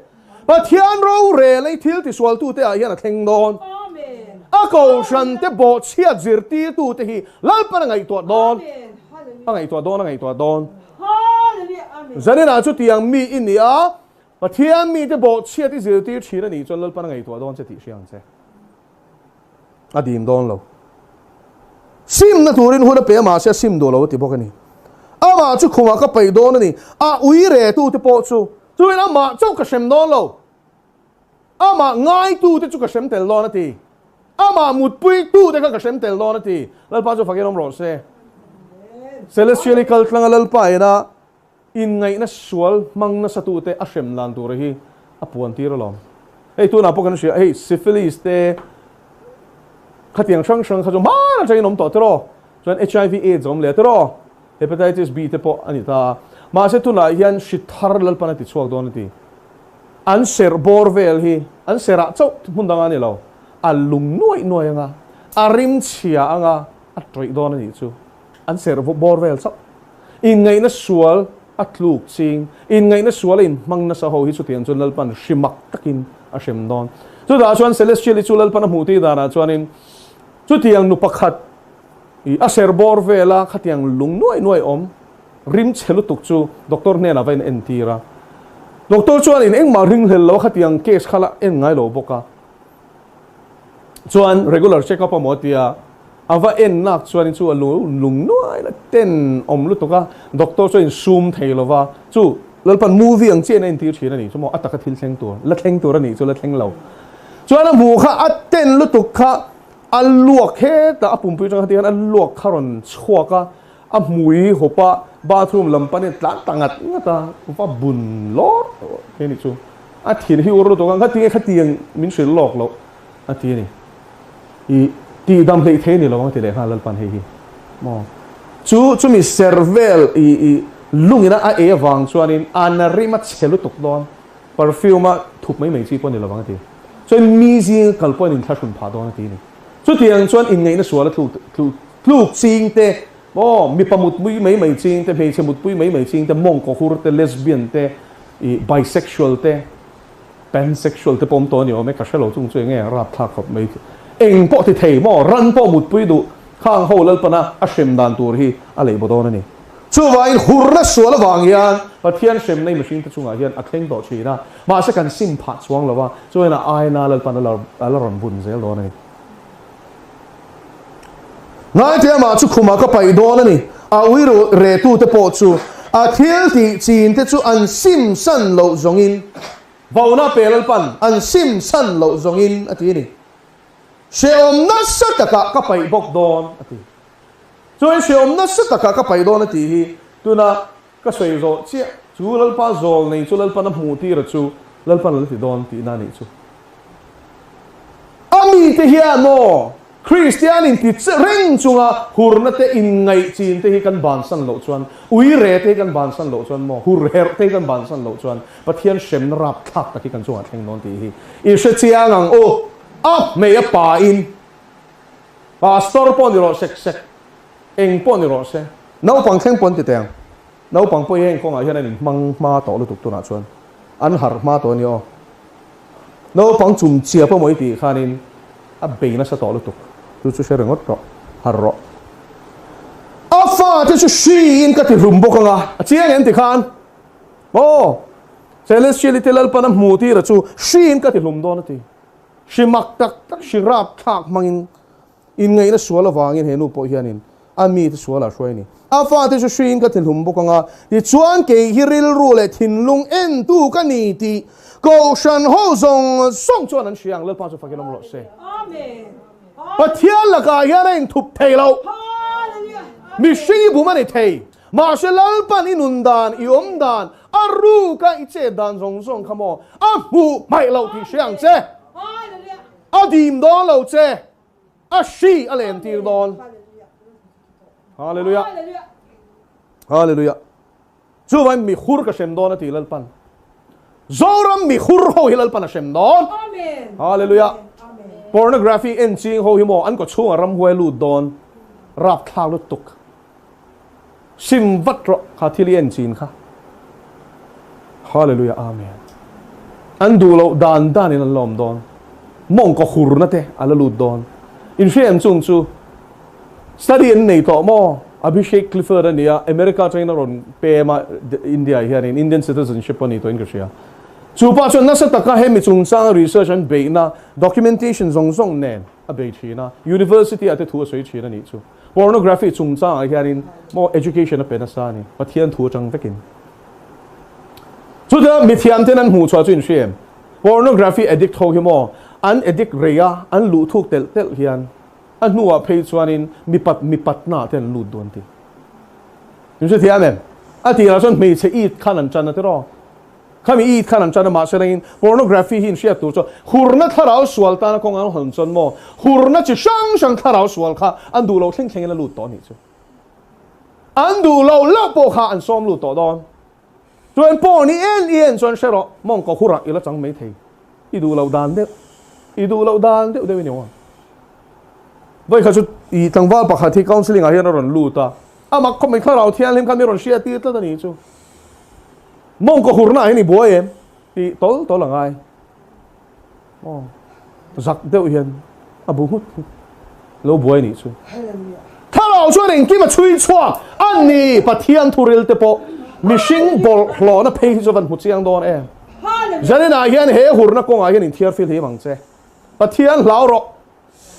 Pathian rorel ei thil tisual tute ah hian a thleng dawn. A kohhran te bawhchhiat zirtir tute hi Lalpan a ngaihtuah dawn. A ngaihtuah dawn, a ngaihtuah dawn. Zaninah chutiang mi i ni a, Pathian mite bawhchhiat i zirtir thin a nih chuan Lalpan a ngaihtuah dawn che tih hria ang che. A dim dawn lo. Simna turin hun a pe a, mahse a sim duh lo a ti bawk a ni. Amah chu khumah ka paih dawn a ni. A ui re tute pawh chu, chuin amah chauh ka hrem dawn lo. Amah ngaitute chu ka hrem tel dawn a ti. Amah mutpui tute kha ka hrem tel dawn a ti. Lalpa chu fakin awm rawh se. Celestial i kal tlanga Lalpa ina Inngaihna sual hmang nasa tute a hrem dan tura hi a puan tir alawm. Hei tunah pawh kan hria, hei syphilis te khatiang hrang hrang kha chu hmaan atangin awm tawh tiraw? Chuan HIV AIDS a awm leh tiraw? Hepatitis B te pawh a ni ta a. Mahse tunah hian hri thar Lalpan a ti chhuak dawn a ti. An serh bawr vel hi an serh ah chauh hmun dangah a ni lo. A lung nuaih nuaih anga, a rim chhia anga a tawih dawn a nih chu. An serh bawr vel chauh. Inngaihna sual a tluk ching, inngaihna sual a inhmang nasa ho hi chutiang chuan Lalpan hri mak takin a hrem dawn. Chutah chuan Celestial-i chu Lalpan a hmuh tih danah chuanin chutiang nu pakhat i a ser bawr vela khatiang lung nuai nuai awm rim chhe lutuk chu doctor hnenah va in entir a. Doctor chuanin engmah ringhlel lo a khatiang case kha la en ngai lo bawk a. Chuan regular check up amaw tia a va en nak chuanin chu a lung nuai la ten awm lutuk a, doctor chuan in sum thei lo va, chu Lalpan movie ang chiah in a entir thin a nih chu maw, a taka thil thleng tur la thleng tur a nih chu la thleng lo. Chuan a hmuh kha a ten lutuk kha. A luak hetah a pumpui atang kha ti hian a luak kha rawn chhuak a, a hmui hawp a, bathroom lam panin a tlan ta ngat ngat a, va bun lawr hi ni chu. A thin hi ur lutuk a, ngatinge khatiang min hrilh lawk loh a ti a ni. I tihdam hleih thei a ni lo ang a ti leh nghal Lalpan hei hi maw. Chu chumi ser vel i i lungina a ei avang chuanin a na rim a chhe lutuk dawn. Perfume a thup mai mai chi pawh a ni lo ang a ti. Chuan mi zing kal pawhin inthlahrun phah dawn a ti a ni. Chutiang chuan inngaihna sual a tluk tluk tluk ching te, aw mipa mutpui mai mai ching te, hmeichhe mutpui mai mai ching te, mawngkaw hur te, lesbian te, ih bisexual te, pansexual te pawh awm tawh a ni awm e, ka hre lo chung chu eng nge rapthlak khawp mai. Eng pawh ti thei maw, ran pawh mutpui duh khang ho Lalpana a hrem dan tur hi a lei baw dawn a ni. Chuvangin hurna sual avang hian Pathian hremna i mihringte chungah hian a thleng tawh thin a, mahse kan sim phah chuang lo va, chuan a aina Lalpan a la rawn bun zel dawn a ni. Ngaithiamah chu khumah ka paih dawn a ni, a ui retute pawh chu a thil tih chinte chu an sim san loh zawngin, vauna pe Lalpan an sim san loh zawngin a ti a ni. Hrehawm nasa takah ka paih bawk dawn a ti. Chuan hrehawm nasa takah ka paih dawn a tih hi tuna ka sawi zawh chiah chu Lalpa zawl nei chu Lalpan a hmuh tir a chu Lalpan a la ti dawn tihna a nih chu. A mite hian maw Kristian in ti reng chunga hurna te inngaih chin te hi kan bansan loh chuan, uire te hi kan bansan loh chuan maw hur herh te hi kan bansan loh chuan Pathian hremna rapthlak tak hi kan chungah thleng dawn tih hi i hre chiang ang u. A hmei a pa in Pastor pawh ni rawh sek sek, eng pawh ni rawh se. Naupang thleng pawh an ti teh ang. Naupang pawh hi heng kawngah hian an inhmang hma tawh lutuk tunah chuan an harh hma tawh a nia aw. Naupang chum chia pawh maw i tih khanin a bei nasa tawh lutuk. Chu chu hre ringawt rawh, harh rawh. A fate chu hriin ka ti hlum bawk ang a, a chiang em ti khan? Aw, Celestial-i te Lalpan a hmu tira chu hriin ka ti hlum dawn a ti. Hri mak tak tak, hri rapthlak hmangin inngaihna sual avangin he nu pawh hianin a mite sualah hruai a ni. A fate chu hriin ka tihlum bawk ang a, tichuan kei hi rilru leh thinlung entu ka ni tih Kohhran ho zawng zawng chuan an hria ang, Lalpa chu fakin awm rawh se. Pathian lakah hian a inthup thei lo. Mihring i bum a ni thei. Mahse Lalpan i nun dan, i awm dan, a ruka i chet dan zawng zawng kha maw a hmuh hmaih loh tih hria ang che. A dim dawn lo che, a hri a len tir dawn. Hallelujah. Hallelujah. Chuvain mi hur ka hrem dawn a ti Lalpan. Zoram mi hur ho hi Lalpan a hrem dawn. Hallelujah. Pornography en ching ho hi maw an kawchhunga ramhuai lut dawn. Rapthlak lutuk. Sim vat rawh kha thil i en chin kha. Hallelujah Amen. An duh loh dan dan in an la awm dawn. Mawngkaw hurna te a la lut dawn. In hria em chung chu study an nei tawh maw? Abhishek Clifford a nia, America atangin a rawn pem a India ah hianin Indian citizenship a ni tawhin ka hria. Chu pa chuan nasa taka hemi chungchanga research an beihna documentation zawng zawng nen a bei thin a, university ah te thu a sawi thin a nih chu. Pornography chungchangah hianin maw education a pe nasa a ni, Pathian thu atang vekin. Chutia mithiamten an hmuh chhuah chu in hria em? Pornography addict ho hi maw an addict rei a, an luh thuk telh telh hian a hnuah phei chuanin mipat mipatnaah te an lut dawn ti. In hrethiam em? A tirah chuan hmeichhe it khan an tan a tiraw? Khami it khan an tan a, mahse rengin pornography hi inhriat tur chuan hurna thlarau sual tana kawng an hawn chuan maw hurna chi hrang hrang thlarau sual kha an duh loh thleng thlengin a lut tawh a nih chu. An duh loh loh pawh kha an sawm lut tawh dawn. Chuan porn i en i en chuan hre rawh, mawngkaw hurah i la chang mai thei. I duh loh dan deuh, i duh loh dan deuh deuh i ni awm. Vawikhat chu i tlangval pakhat hi counselling ah hian a rawn lut a, a mak khawp mai thlarau thianghlim kha mi rawn hriat tir tlat a nih chu. Mawngkaw hurna ah hian i buai em? Tih tawl tawl a ngai. Aw, zak deuh hian a bu nghut nghut. Lo buai nih chu. Thlarau chuan engkim a chhui chhuak a ni, Pathian thuril te pawh mihring bawlhhlawhna phei hi chu van hmu chiang dawn em. Zaninah hian he hurna kawngah hian inthiar fil him ang che. Pathian hlau rawh.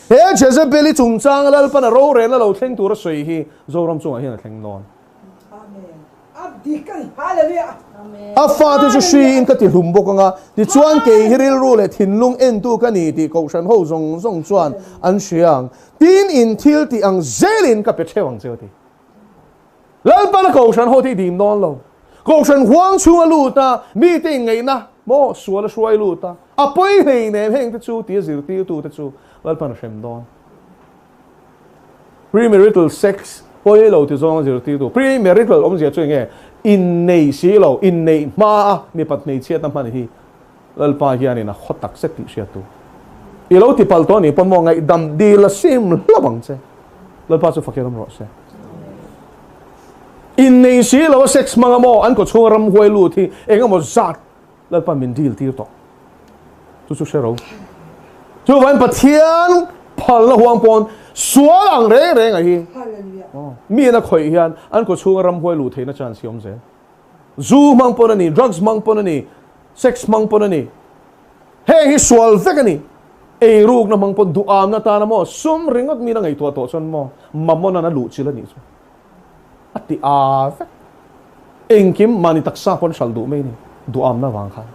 He Jezebeli chungchanga Lalpan a rorelna lo thleng tur a sawi hi Zoram chungah hian a thleng dawn. A fate chu hriin ka ti hlum bawk ang a, tichuan kei hi rilru leh thinlung entu ka ni tih Kohhran ho zawng zawng chuan an hria ang. Tin, in thil tih ang zelin ka pe theuh ang che u ti. Lalpana Kohhran ho te i dim dawn lo. Kohhran huang chhunga lut a, mite inngaihna maw sual a hruai lut a, a pawi hleinem heng te chu tia zirtirtu te chu Lalpan a hrem dawn. Premarital sex pawi lo ti zawnga zirtirtu. Premarital awmzia chu enge? Innei si lo, inneih hma a mipat hmeichhiatna hman hi Lalpa hianin a haw tak zet tih hriat tur. I lo ti palh tawh anih pawn maw ngaihdam dil a sim hlauh ang che. Lalpa chu fakir awm rawh se. Innei si lo a sex hmanga maw an kawchhunga ramhuai lut hi eng emaw zat Lalpa min dil tir tawh. Chu chu hre ro. Chuvangin Pathian phalna huang pawn sual ang reng reng a hi. Mi in a khawih hian an kawchhunga ramhuai luh theihna chance hi awm zel. Zu hmang pawn a ni, drugs hmang pawn a ni, sex hmang pawn a ni. Heng hi sual vek a ni. Eirukna hmang pawn duhamna tana maw sum ringawt min a ngaihtuah tawh chuan maw Mammon-an a luh chilh a nih chu. A ti a vek. Engkim mahni taksa pawn hral duh mai a ni duhamna vang khan.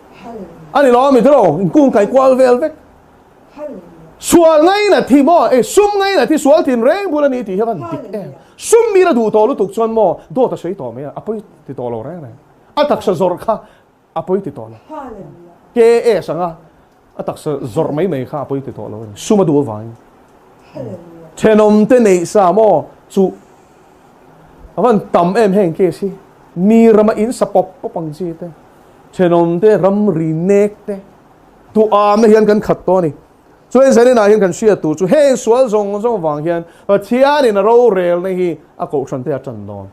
A ni lo a mi tiraw inkung kai kual vel vek. Sual ngaina thi maw e sum ngaina thi sual thin reng bul a ni tih hi a van dik em. Sum mila duh tawh lutuk chuan maw dawt a sawi tawh mai a, a pawi ti tawh lo reng reng. A taksa zawrh kha a pawi ti tawh lo. KS anga a taksa zawrh mai mai kha a pawi ti tawh lo a ni. Sum a duh avangin. Thenawm te neih sa maw chu a van tam em heng case hi. Mi rama in sa pawp pawp ang chi te, thenawm te ramri nek te tuamna hian kan khat tawh a ni. Chuan Zaninah hian kan hriat tur chu heng sual zawng zawng vang hian Pathianin a rorelna hi a kohhran te a tan dawn,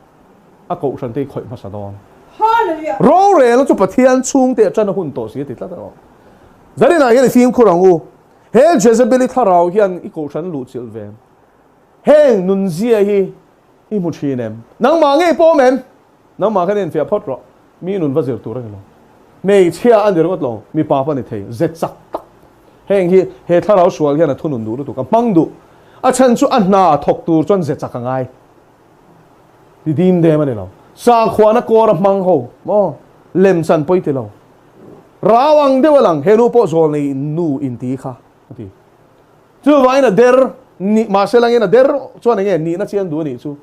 a kohhran te hi khawih hmasa dawn. Rorelna chu Pathian chhungte a tan a hun tawh si a ti tlat erawh. Zaninah hian i fimkhur ang u, he Jezebeli thlarau hian i kohhran luhchilh ve heng nunzia hi i hmu thin em? Nangmah ngei pawh awm em? Nangmah khan enfiah phawt rawh. Mi nun va zir tur a ni lo. Hmeichhia a ni ringawt lo, mipa pawh a ni thei. Ze chak tak. Heng hi he thlarau sual hian a thunun duh lutuk, a hmang duh. A chhan chu a hna thawk tur chuan ze chak a ngai. Ti dim dem a ni lo. Sakhuana kawr a hmang ho maw? Lem chan pawi ti lo. Rau ang deuh a lang, he nu pawh zawl nei nu inti kha a ti. Chuvangin a der ni, mahse langin a der chuan enge nihna chian duh a nih chu.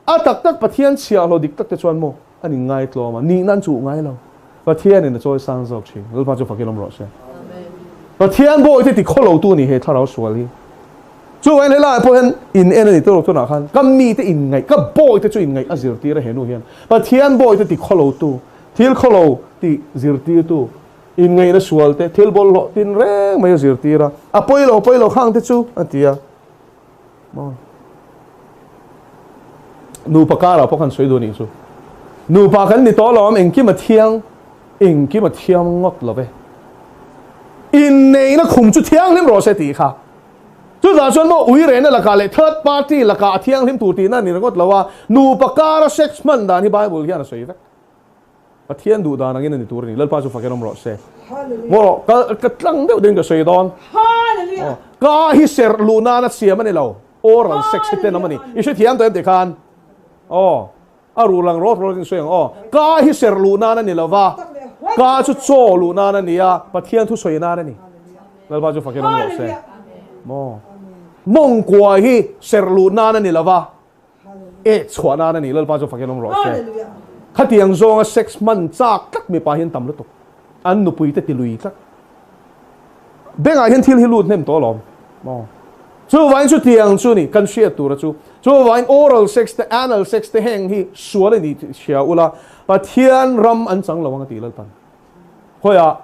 A tak tak Pathian chhiahhlawh dik tak te chuan maw an in ngaitlawm a, nihna an chuh ngai lo. Pathian in a chawi sang zawk thin. Lalpa chu fakin awm rawh se. Pathian bawi te ti khaw lo tu a ni he thlarau sual hi. Chuvangin helaiah pawh hian in en a ni tawh tunah khan ka mite in ngaih, ka bawi te chu in ngaih a zirtir a he nu hian. Pathian bawi te ti khaw lo tu, thil khaw lo ti zirtir tu, in ngaihna sual te, thil bawlhhlawh tin reng mai a zirtir a, a pawi lo pawi lo khang te chu a ti a. Maw? Nupa karah pawh kan sawi duh anih chu. Nupa kan ni tawh lo am engkim a thiang, engkim a thiang ngawt lo ve. Inneihna khum chu thianghlim rawh se tih kha. Chutah chuan maw ui rehna lakah leh third party lakah a thianghlim tur tihna a ni ringawt lo a, nupa kara sex hman dan hi Bible hian a sawi vek. Pathian duh dan angin a ni tur a ni. Lalpa chu fakin awm rawh se. Maw rawh, ka ka tlang deuh deuhin ka sawi dawn. Aw, ka hi serh luh nana siam a ni lo. Oral sex hi tenawm a ni. I hrethiam tawh em tih khan? Aw, a ruh lang rawt rawt in sawi ang. Aw, ka hi serh luh nan a ni lo va, ka chu chaw luh nan a ni a, Pathian thu sawi nan a ni. Lalpa chu fakin awm rawh se. Maw, mawngkua hi serh luh nan a ni lo va, E chhuah nan a ni, Lalpa chu fakin awm rawh se. Khatiang zawnga sex hman chak tlat mipa hi an tam lutuk. An nupui te ti lui tlat. Bengah hian thil hi lut hnem tawh alawm. Maw? Chuvangin chutiang chu ni kan hriat tura chu. Chuvangin oral sex te, anal sex te heng hi sual a ni tih hria ula, Pathian ram an chang lo ang a ti Lalpan. Khawiah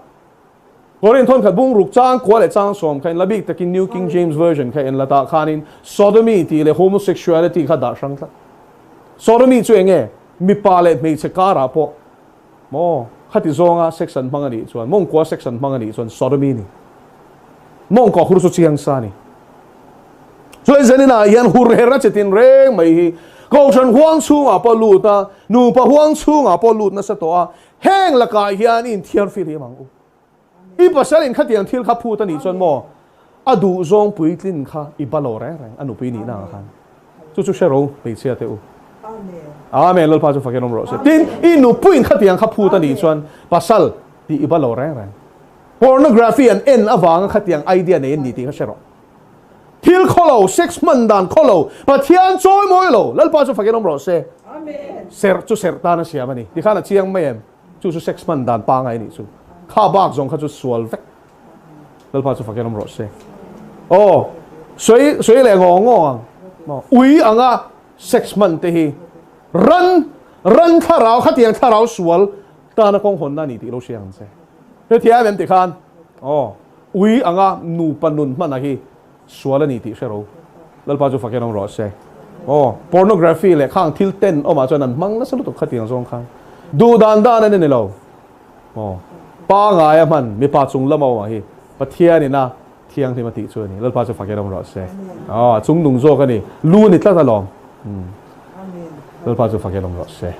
Korin thawnkhat bungruk chang kua leh chang sawm kha in la bik takin New King James Version kha en la tah khanin sodomy tih leh homosexuality kha dah hrang tlat. Sodomy chu eng nge? Mipa leh hmeichhe karah pawh maw khati zawnga sex an hmang a nih chuan, mawngkua sex an hmang a nih chuan sodomy a ni. Mawngkua hur chu chiang sa a ni. Chuan zaninah hian hur her a che tin reng mai hi Kohhran huang chhungah pawh lut a, nupa huang chhungah pawh lut nasa tawh a, Heng lakah hian i inthiar fir hiam ang u. I pasal in khatiang thil kha phut a nih chuan maw a duh zawng puitlin kha i ba lo reng reng a nupui nihna ah khan. Chu chu hre ro hmeichhia te u. Amen. Lalpa chu fakin awm rawh se. Tin, i nupuiin khatiang kha phut a nih chuan pasal tih i va lo reng reng. Pornography an en avanga khatiang idea nei an ni tih kha hre rawh. Thil khaw lo, sex hman dan khaw lo, Pathian chawi mawi lo, Lalpa chu fakin awm rawh se. Serh chu serh tan a siam a ni. Tikhan a chiang mai em? Chu chu sex hman dan pangai a nih chu. Kha bak zawng kha chu sual vek. Lalpa chu fakin awm rawh se. Aw, sawi sawi leh ngawng ngawng ang. Maw? Ui anga sex hman te hi ran ran thlarau khatiang thlarau sual tana kawng hawnna a ni tih lo hria ang che. Hrethiam em tikhan? Aw, ui anga nupa nun hmana hi sual a ni tih hre ro. Lalpa chu fakin awm rawh se. Aw, pornography leh khang thil ten awmah chuan an hmang nasa lutuk khatiang zawng khan. Duh dan dan an ni lo. Aw, pangai a hman mipa chung lama awmah hi Pathianin a thianghlim a tih chu a ni. Lalpa chu fakin awm rawh se. Aw, a chung nung zawk a ni. Lu ni tlat alawm. Lalpa chu fakin awm rawh se.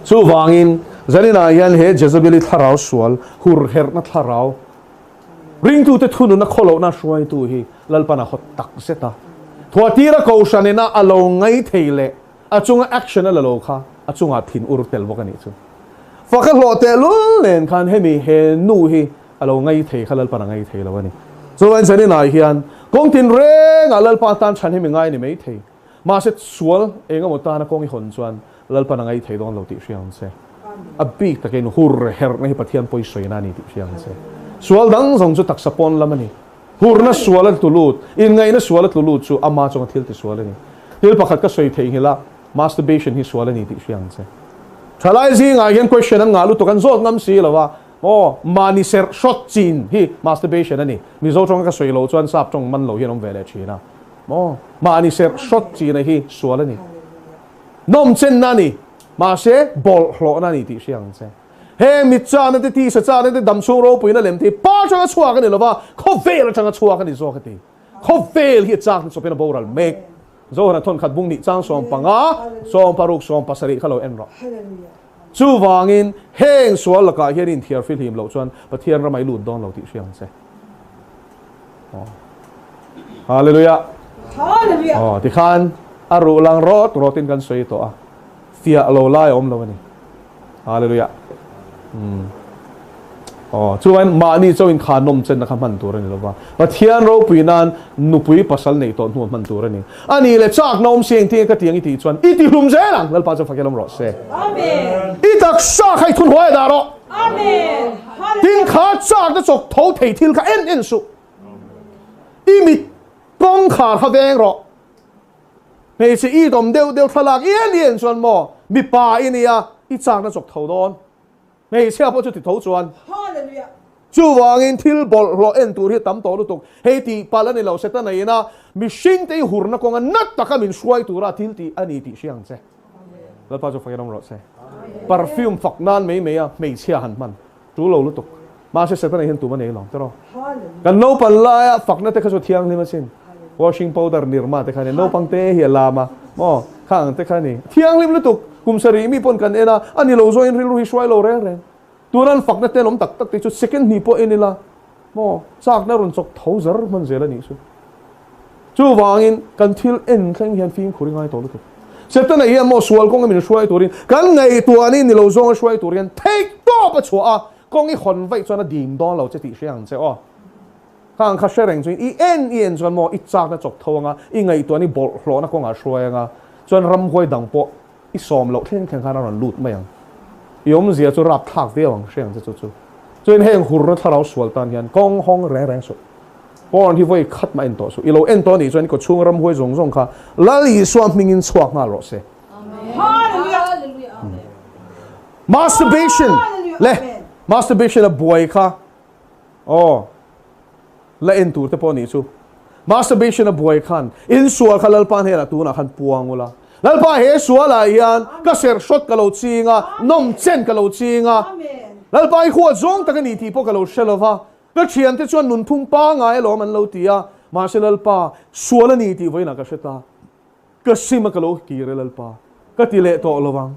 Chuvangin, zaninah hian he Jezebeli thlarau sual, hurherhna thlarau, Ringtute thununa khawlohna hruaitu hi Lalpan a hawt tak zet a. Thuatira Kohhran ina a lo ngai thei leh a chunga action a la lo kha a chungah thin ur tel bawk a nih chu. Fak a hlawh tehlul nen khan hemi he nu hi a lo ngai thei kha Lalpan a ngai thei lo a ni. Chuvain zaninah hian kawng tinrengah Lalpa tan chhan hemi ngai a ni mai thei. Mahse sual engemaw tana kawng i hawn chuan Lalpan a ngaithei dawn lo tih hria ang che. A bik takin hur herhna hi Pathian pawi sawina a ni tih hria ang che. Sual dang zawng chu taksa pawn lam a ni. Hurna sual a tlu lut, inngaihna sual a tlu lut chu ama chunga thil ti sual a ni. Thil pakhat ka sawi theihnghilh a, masturbation hi sual a ni tih hria ang che. Thalai zingah hian question an ngah lutuk, an zawt ngam si lo a, aw, mahni serh hrawt chin hi masturbation a ni. Mizo tawnga ka sawi loh chuan sap tawng man lo hian awm ve leh thin a. Maw? Mahni serh hrawt china hi sual a ni. Nawmchenna a ni. Mahse, bawlhhlawhna a ni tih hria ang che. Heng mit chana te, tisa chana te, damchhung ropuina lem te hi pa atanga chhuak a ni lova, khawvel atanga chhuak a ni zawk a ti. Khawvel hi a chak ni chawpin a boral mek. Zohana thawnkhat bung nih chang 15, 16, 17 kha lo en rawh. Chuvangin, heng sual lakah hian inthiar fihlim loh chuan Pathian ramah i lut dawn lo tih hria ang che. Hallelujah. Hallelujah. Oh, tikhan a ruh lang rawt rawtin kan sawi tawh a. Fiah lo lai a awm lo a ni. Hallelujah. Hmm. Oh, chuan mahni chaw in kha nawm chen na kha hman tur a ni lova. Pathian ropui nan nupui pasal nei tawh hnu hman tur a ni. Ani le chak na awm si eng tinge ka tiang i tih chuan i ti hlum zel ang. Lalpa chu fakel awm rawh se. Amen. I taksa kha i thun huai dah rawh. Amen. Tin kha chak na chawk tho thei thil kha en en suh. I mit kawngkhar kha veng rawh. Hmeichhe i dawm deuh deuh thlalak i en i en chuan maw mipa i nia i chak na chawk tho dawn. Hmeichhia pawh chu ti tho chuan. Hallelujah. Chuvangin thil bawlhhlawh en tur hi a tam tawh lutuk. Hei tih palh a ni lo, Setana ina mihring te i hurna kawnga nat taka min hruai tura thil tih a ni tih hria ang che. Lalpa chu fakin awm rawh se. Perfume fak nan mai mai a hmeichhia han hman tul lo lutuk. Mahse Setana hian tum a nei lo tiraw. Kan naupan laia fakna te kha chu thianghlim asin. Washing powder nirma te kha ni naupang te hi a lam a maw kha ang te kha ni. Thianghlim lutuk kum sarih mi pawn kan en a, a ni lo zawhin rilru hi hruai lo reng reng. Tuna an fakna te an awm tak tak te chu second hnih pawh en ila maw chakna rawn chawk tho zar hman zel a nih chu. Chuvangin kan thil en thleng hian fimkhur i ngai tawh lutuk. Setana hian maw sual kawnga min hruai turin kan ngaihtuahna in ni lo zawnga hruai tur hian theih tawp a chhuah a, kawng i hawn vaih chuan a dim dawn lo che tih hria ang che aw. Khang kha hre reng chuan i en i en chuan maw i chakna chawk tho anga i ngaihtuahna i bawlhhlawhna kawngah hruai anga chuan ramhuai dang pawh I sawm loh thleng thleng khan a rawn lut mai ang. I awmzia chu rap thlak viau ang hriang che chu chu. Chuan heng hurna thlarau sual tan hian kawng hawng reng reng suh. Porn hi vawi khat mah en tawh suh. I lo en tawh anih chuan i kawchhung ramhuai zawng zawng kha Lal Isua hmingin chhuak nghal rawh se. Masturbation le masturbation a buai kha aw la en tur te pawh nih chu. Masturbation a buai khan in sual kha Lalpa hnenah tunah khan puang ula. Lalpa he sualah hian ka serh hrawt ka lo ching a, nawm chen ka lo ching a. Lalpa i huat zawng tak a ni tih pawh ka lo hre lo va. Ka thiante chuan nunphung pangai alawm an lo ti a, mahse Lalpa sual a ni tih vawiinah ka hre ta. Ka sim a ka lo kir e Lalpa, ka ti leh tawh lo vang.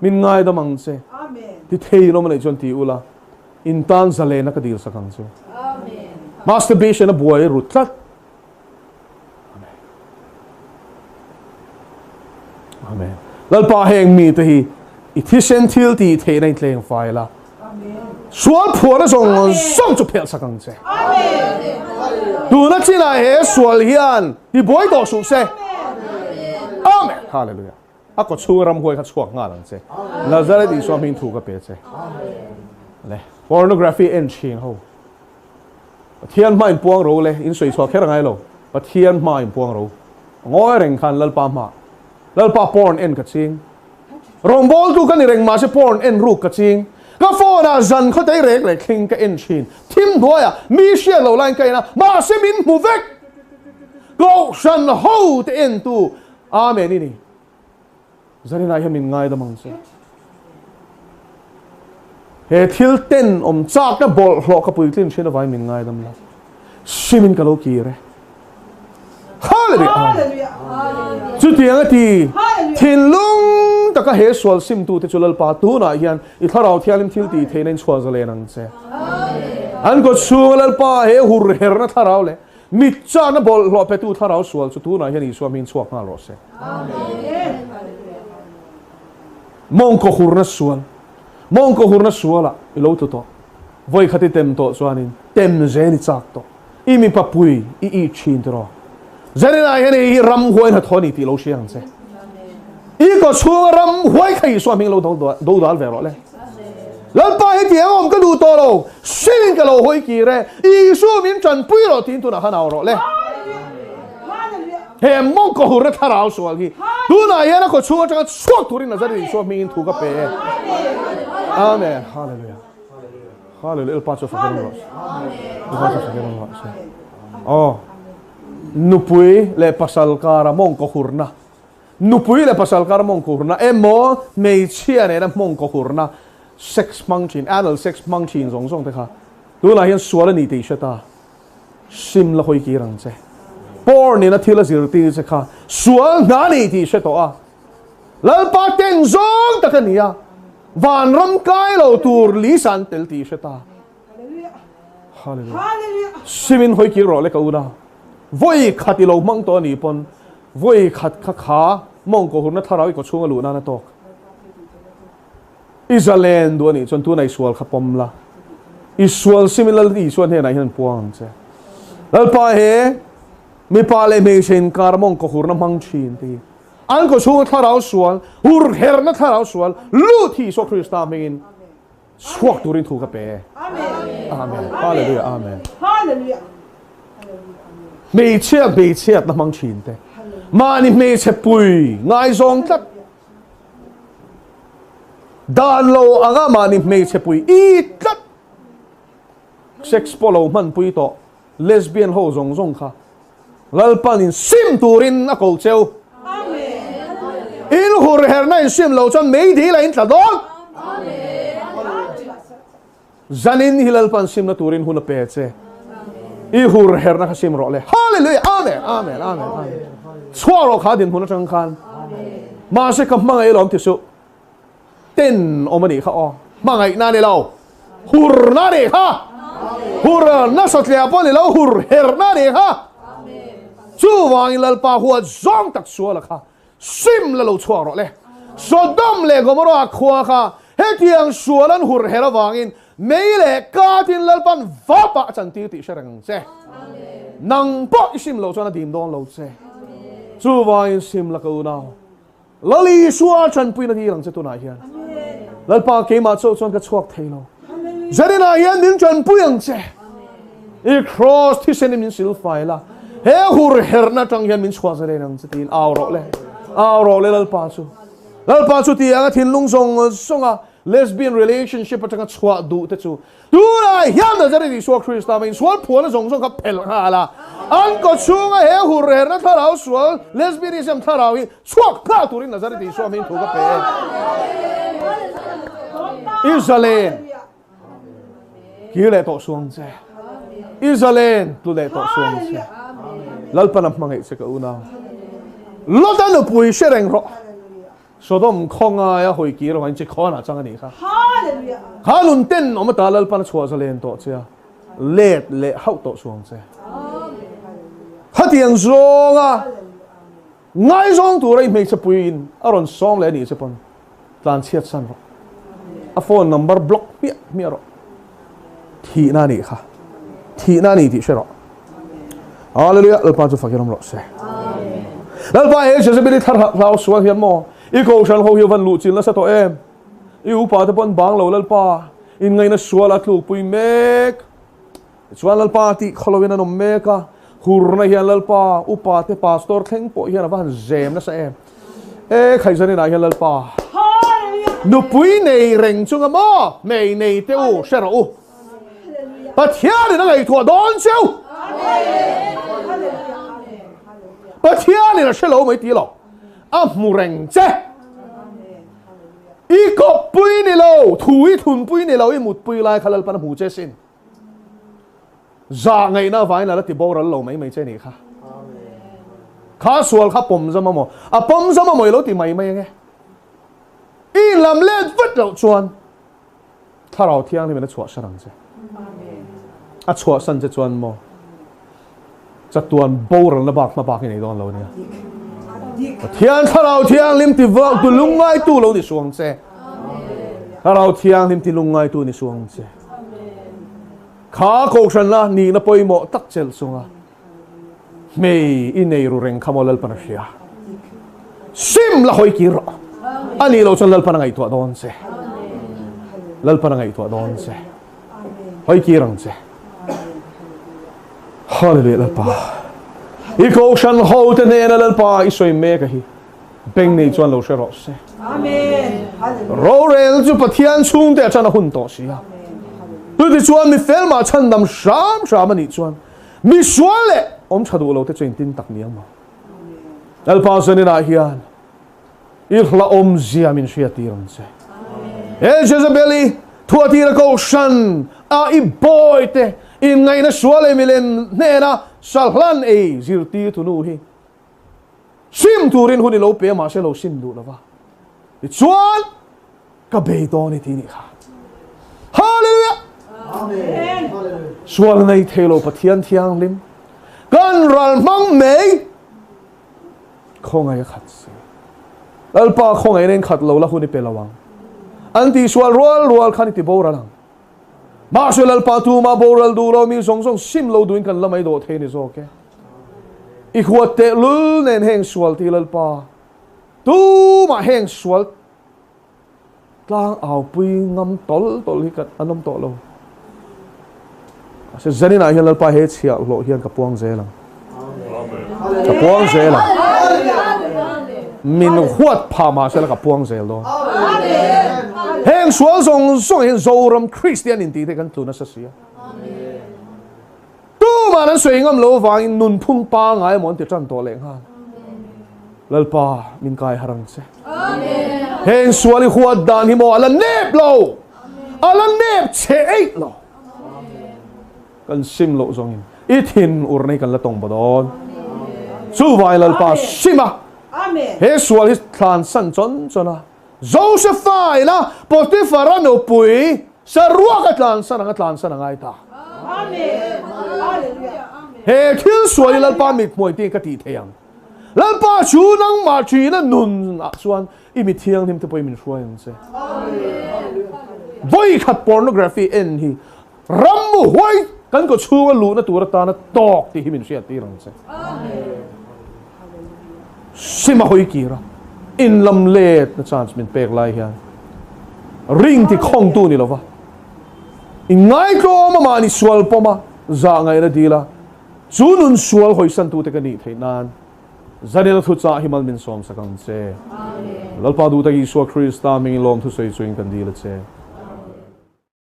Min ngaidam ang che. Ti thei lawm a neih chuan ti ula, in tan zalena ka dil sak ang chu. Masturbation a buai ru tlat. Lalpa heng mite hi i thisen thil tih theihna in tleng fai la. Sual phuahna zawng zawng chu phelh sak ang che. Tuna chinah he sual hian ti buai tawh suh se. Amen. Hallelujah. A kaw chhunga ramhuai kha chhuak nghal ang che. Nazareth Isua hming thu ka pe che. Le pornography en thin ho. Pathian hma in puang ro le in sawi chhuah kher angai lo. Pathian hma in puang ro. Ngawi reng khan Lalpa hma. Lalpa porn en ka ching. Rawngbawltu ka ni reng mahse porn en ruk ka ching. Ka phone ah zan khawtei rek leh thling ka en thin. Thim hnuaiah mi hriat loh laiin ka en a, mahse min hmu vek. Kohhran ho te entu Amen i ni. Zarinah hian min ngaidam ang che. He thil ten awm chakna bawlhhlawh ka puitlin thin avangin min ngaidam lo. Simin ka lo kir e. Hallelujah! Chutiang a ti, thinlung taka he sual simtute chu Lalpa tunah hian i Thlarau Thianghlim thil tih theihna in chhuah zalen ang che. An kawt chhunga Lalpa he hurherna thlarau leh mit chakna bawlhhlawh petu thlarau sual chu tunah hian Isua hming chhuak nghal rawh se. Mawngkaw hurna sual, Mawngkaw hurna sualah i lo tlu tawh. Vawikhat i tem tawh chuanin tem zel i chak tawh. I mipa pui i it thin tiraw? Zaninah hian hei hi ramhuai hnathawh a ni tih lo hria ang che. I kaw chhunga ramhuai kha Isua hming lo do dal ve rawh le. Lalpa hi ti eng awm ka duh tawh lo, hrilhin ka lo hawi kir e, Isu min tanpui rawh tiin tunah khan au rawh le. He mawngkaw hurna thlarau sual hi tunah hian a kaw chhung atanga chhuak turin Nazareth Isua hmingin thu ka pe e. Amen. Hallelujah. Hallelujah. Lalpa chu fak rawh se. Lalpa chu fak rawh se. Oh. Nupui leh pasal kara mawngkaw hurna. Nupui leh pasal kara mawngkaw hurna emaw hmeichhia nena mawngkaw hurna sex hmang thin, anal sex hmang thin zawng zawng te kha tunah hian sual a ni tih i hre ta. Sim la hawi kir ang che. Porn ina thil a zirtir che kha sual hna ni tih i hre tawh a. Lalpa ten zawng tak a ni a, vanram kai lo tur Lisa an tel tih i hre ta. Hallelujah. Simin hawi kir rawh le ka una. Vawi khat i lo hmang tawh a nih pawn vawi khat kha kha mawngkaw hurna thlarau i kaw chhunga luh nan a tawk. I zalen duh a nih chuan tuna i sual kha pawm la. I sual simin Lal Isua hnenah hian an puang ang che. Lalpa he mipa leh hmeichhe inkar mawngkaw hurna hmang thin te hi An kaw chhunga thlarau sual, hurherna thlarau sual, lut hi Isua Krista hmingin chhuak turin thu ka pe e. Amen. Hallelujah. Amen. Hmeichhia hmeichhiatna hmang thin te, mahni hmeichhe pui ngaizawng tlat, dan lo anga mahni hmeichhe pui i tlat, sex pawh lo hmanpui tawh, lesbian ho zawng zawng kha Lalpan in sim turin a ko cheu. In hur herna in sim lo chuan mei dil a in tla dawn. Zanin hi Lalpan simna turin hun a pe che. I hur herna kha sim rawh le. Hallelujah. Amen. Amen. Amen. Amen. Chhuak rawh kha dinhmun atang khan. Mahse ka hmangaih lawm ti suh. Ten awm a nih kha aw. Hmangaihna a ni lo. Hurna a nih kha. Hur nasa tliah pawh a ni lo, hur herna a nih kha. Chuvangin Lalpa huat zawng tak suala kha sim la lo chhuak rawh le. Sodom leh Gomorrah khua kha hetiang sual an hur her avangin mei leh katin Lalpan vapah a chantir tih hre reng ang che. Nang pawh i sim lo chuan a dim dawn lo che. Chuvangin sim la ka unau. Lal Isua tanpuina dil ang che tunah hian. Lalpa keimah chauh chuan ka chhuak thei lo. Zaninah hian min tanpui ang che. I cross thisen in min silfai la. He hur herna atang hian min chhuah zalen ang che tiin au rawh le. Au rawh le Lalpa chu. Lalpa chu ti anga thinlung zawng zawnga lesbian relationship atanga chhuah duh te chu Tunah hian Nazareth Isua Krista mah insual phuahna zawng zawng kha phelh nghal a, an kaw chhunga he hurherna thlarau sual, lesbianism thlarau hi chhuak nghal turin Nazareth Isua hming thu ka pe e. I zalen kir leh tawh suang che. I zalen tlu leh tawh suang che. Lalpan a hmangaih che ka unau. Lota nupui hre reng rawh. Sodom khawngaia hawi kir avangin che khawnah chang a nih kha. Kha nun ten awm ata Lalpan a chhuah zalen tawh che a, let leh hauh tawh suang che. Khatiang zawnga. Ngaizawng tura i hmeichhe puiin a rawn sawm leh a nih che pawn tlanchhiat san rawh. A phone number block hmiah hmiah rawh. Thihna a nih kha. Thihna a ni tih hre rawh. Hallelujah! Lalpa chu fakin awm rawh se. Lalpa he Jezebeli thar hlau sual hian maw i kohhran ho hi a van luh chil nasa tawh em? I upa te pawn bang lo Lalpa inngaihna sual a tlukpui mek. Tichuan Lalpa tih khawloin an awm mek a, hurna hian Lalpa upa te pastor thleng pawh hian a va han zem nasa em. E Khaizanin ah hian Lalpa nupui nei reng chunga maw hmei nei te u hre rawh u. Pathianin a ngaihtuah dawn cheu. Pathianin a hre lo mai ti lo. A hmu reng che. I kawppui ni lo, thu i thunpui ni lo, i mutpui lai kha Lalpan a hmu che sin. Zah ngaihna avangin a la ti boral lo mai mai che nih kha. Kha sual kha pawm zam amaw? A pawm zam amaw i lo ti mai mai ange. I inlam let vat loh chuan Thlarau Thianghlim in a chhuahsan ang che. A chhuahsan che chuan maw chatuan boralna bak hma bak i nei dawn lo ania. Pathian Thlarau Thianghlim ti tu lungngaitu lo ni suang che. Thlarau Thianghlim ti lungngaitu ni suang che. Kha kohhranna nihna pawimawh tak chelh chunga hmei i nei ru reng kha maw Lalpan a hria. Sim la hawi kir rawh. A nih loh chuan Lalpan a ngaihtuah dawn che. Lalpan a ngaihtuah dawn che. Hawi kir ang che. Hallelujah Lalpa. I kohhran ho te hnena Lalpa i sawi mek a hi. Beng nei chuan lo hre rawh se. Rorel chu Pathian chhungte a ṭan a hun tawh si a. Chuti chuan mi fel mah chhandam hram hram a nih chuan mi sual leh awm ṭha duh lote chu engtin tak ni ang maw? Lalpa zaninah hian i hlauhawmzia min hriattir ang che. He Jezebel-i thuatira kohhran a i bawite inngaihna sual leh milem hnena sahlan ei zirtirtu nu hi Sim turin hun i lo pe a mahse lo sim duh lova. Tichuan ka bei dawn i ti nih kha. Hallelujah! Amen. Sual nei thei lo Pathian thianghlim kan ral hmang mei khawngaih a khat si. Lalpa khawngaih in khat lo la hun i pe lo ang. An ti sual rual rual khan i ti boral ang. Mahse Lalpa tuma boral duh lo mi zawng zawng sim lo duhin kan la mai dawh thei ni zawk e. I huat teh lul nen heng sual ti Lalpa tumah heng sual tlang au pui ngam tawl tawl hi an awm tawh lo. Mahse zanin ah hian Lalpa he chhiah hlawh hian ka puang zel ang. Ka puang zel ang. Min huat phah mahse la ka puang zel dawn. Heng sual zawng zawng hian Zoram Kristian intih te kan tlu nasa si a. Tuman an sawi ngam lo avangin nunphung pangai emaw an ti tan tawh leh nghal. Lalpa min kai har ang che. Heng sual i huat dan hi maw a la nep lo. A la nep che eih lo. Kan sim loh zawngin i thin ur nei kan la tawng baw dawn. Chuvai Lalpa sim a. He sual hi thlan san chawn chawn a. Josepha ina Potiphara nupui saruak a tlansan ang a tlansan a ngai ta. He thil sual hi Lalpa mithmuai te ka tih thei ang. Lalpa chu nangmah ṭhina nun ah chuan i mi thianghlim te pawhin min hruai ang che. Vawi khat pornography en hi ram mu huai kan kaw chhunga luhna tur atana tawk tih hi min hriattir ang che. Sim a hawi kir a, in lam let na chance min pek lai hian ring ti khawngtu ni lova in ngaitlawm a mahni sual pawm a zah ngaihna dil a chu nun sual hawisantu te ka nih theih nan Zanina thu chah hi mal min sawm sak ang che. Lalpa duhtak Isua Krista hmingin lawmthu sawi chuin kan dil a che.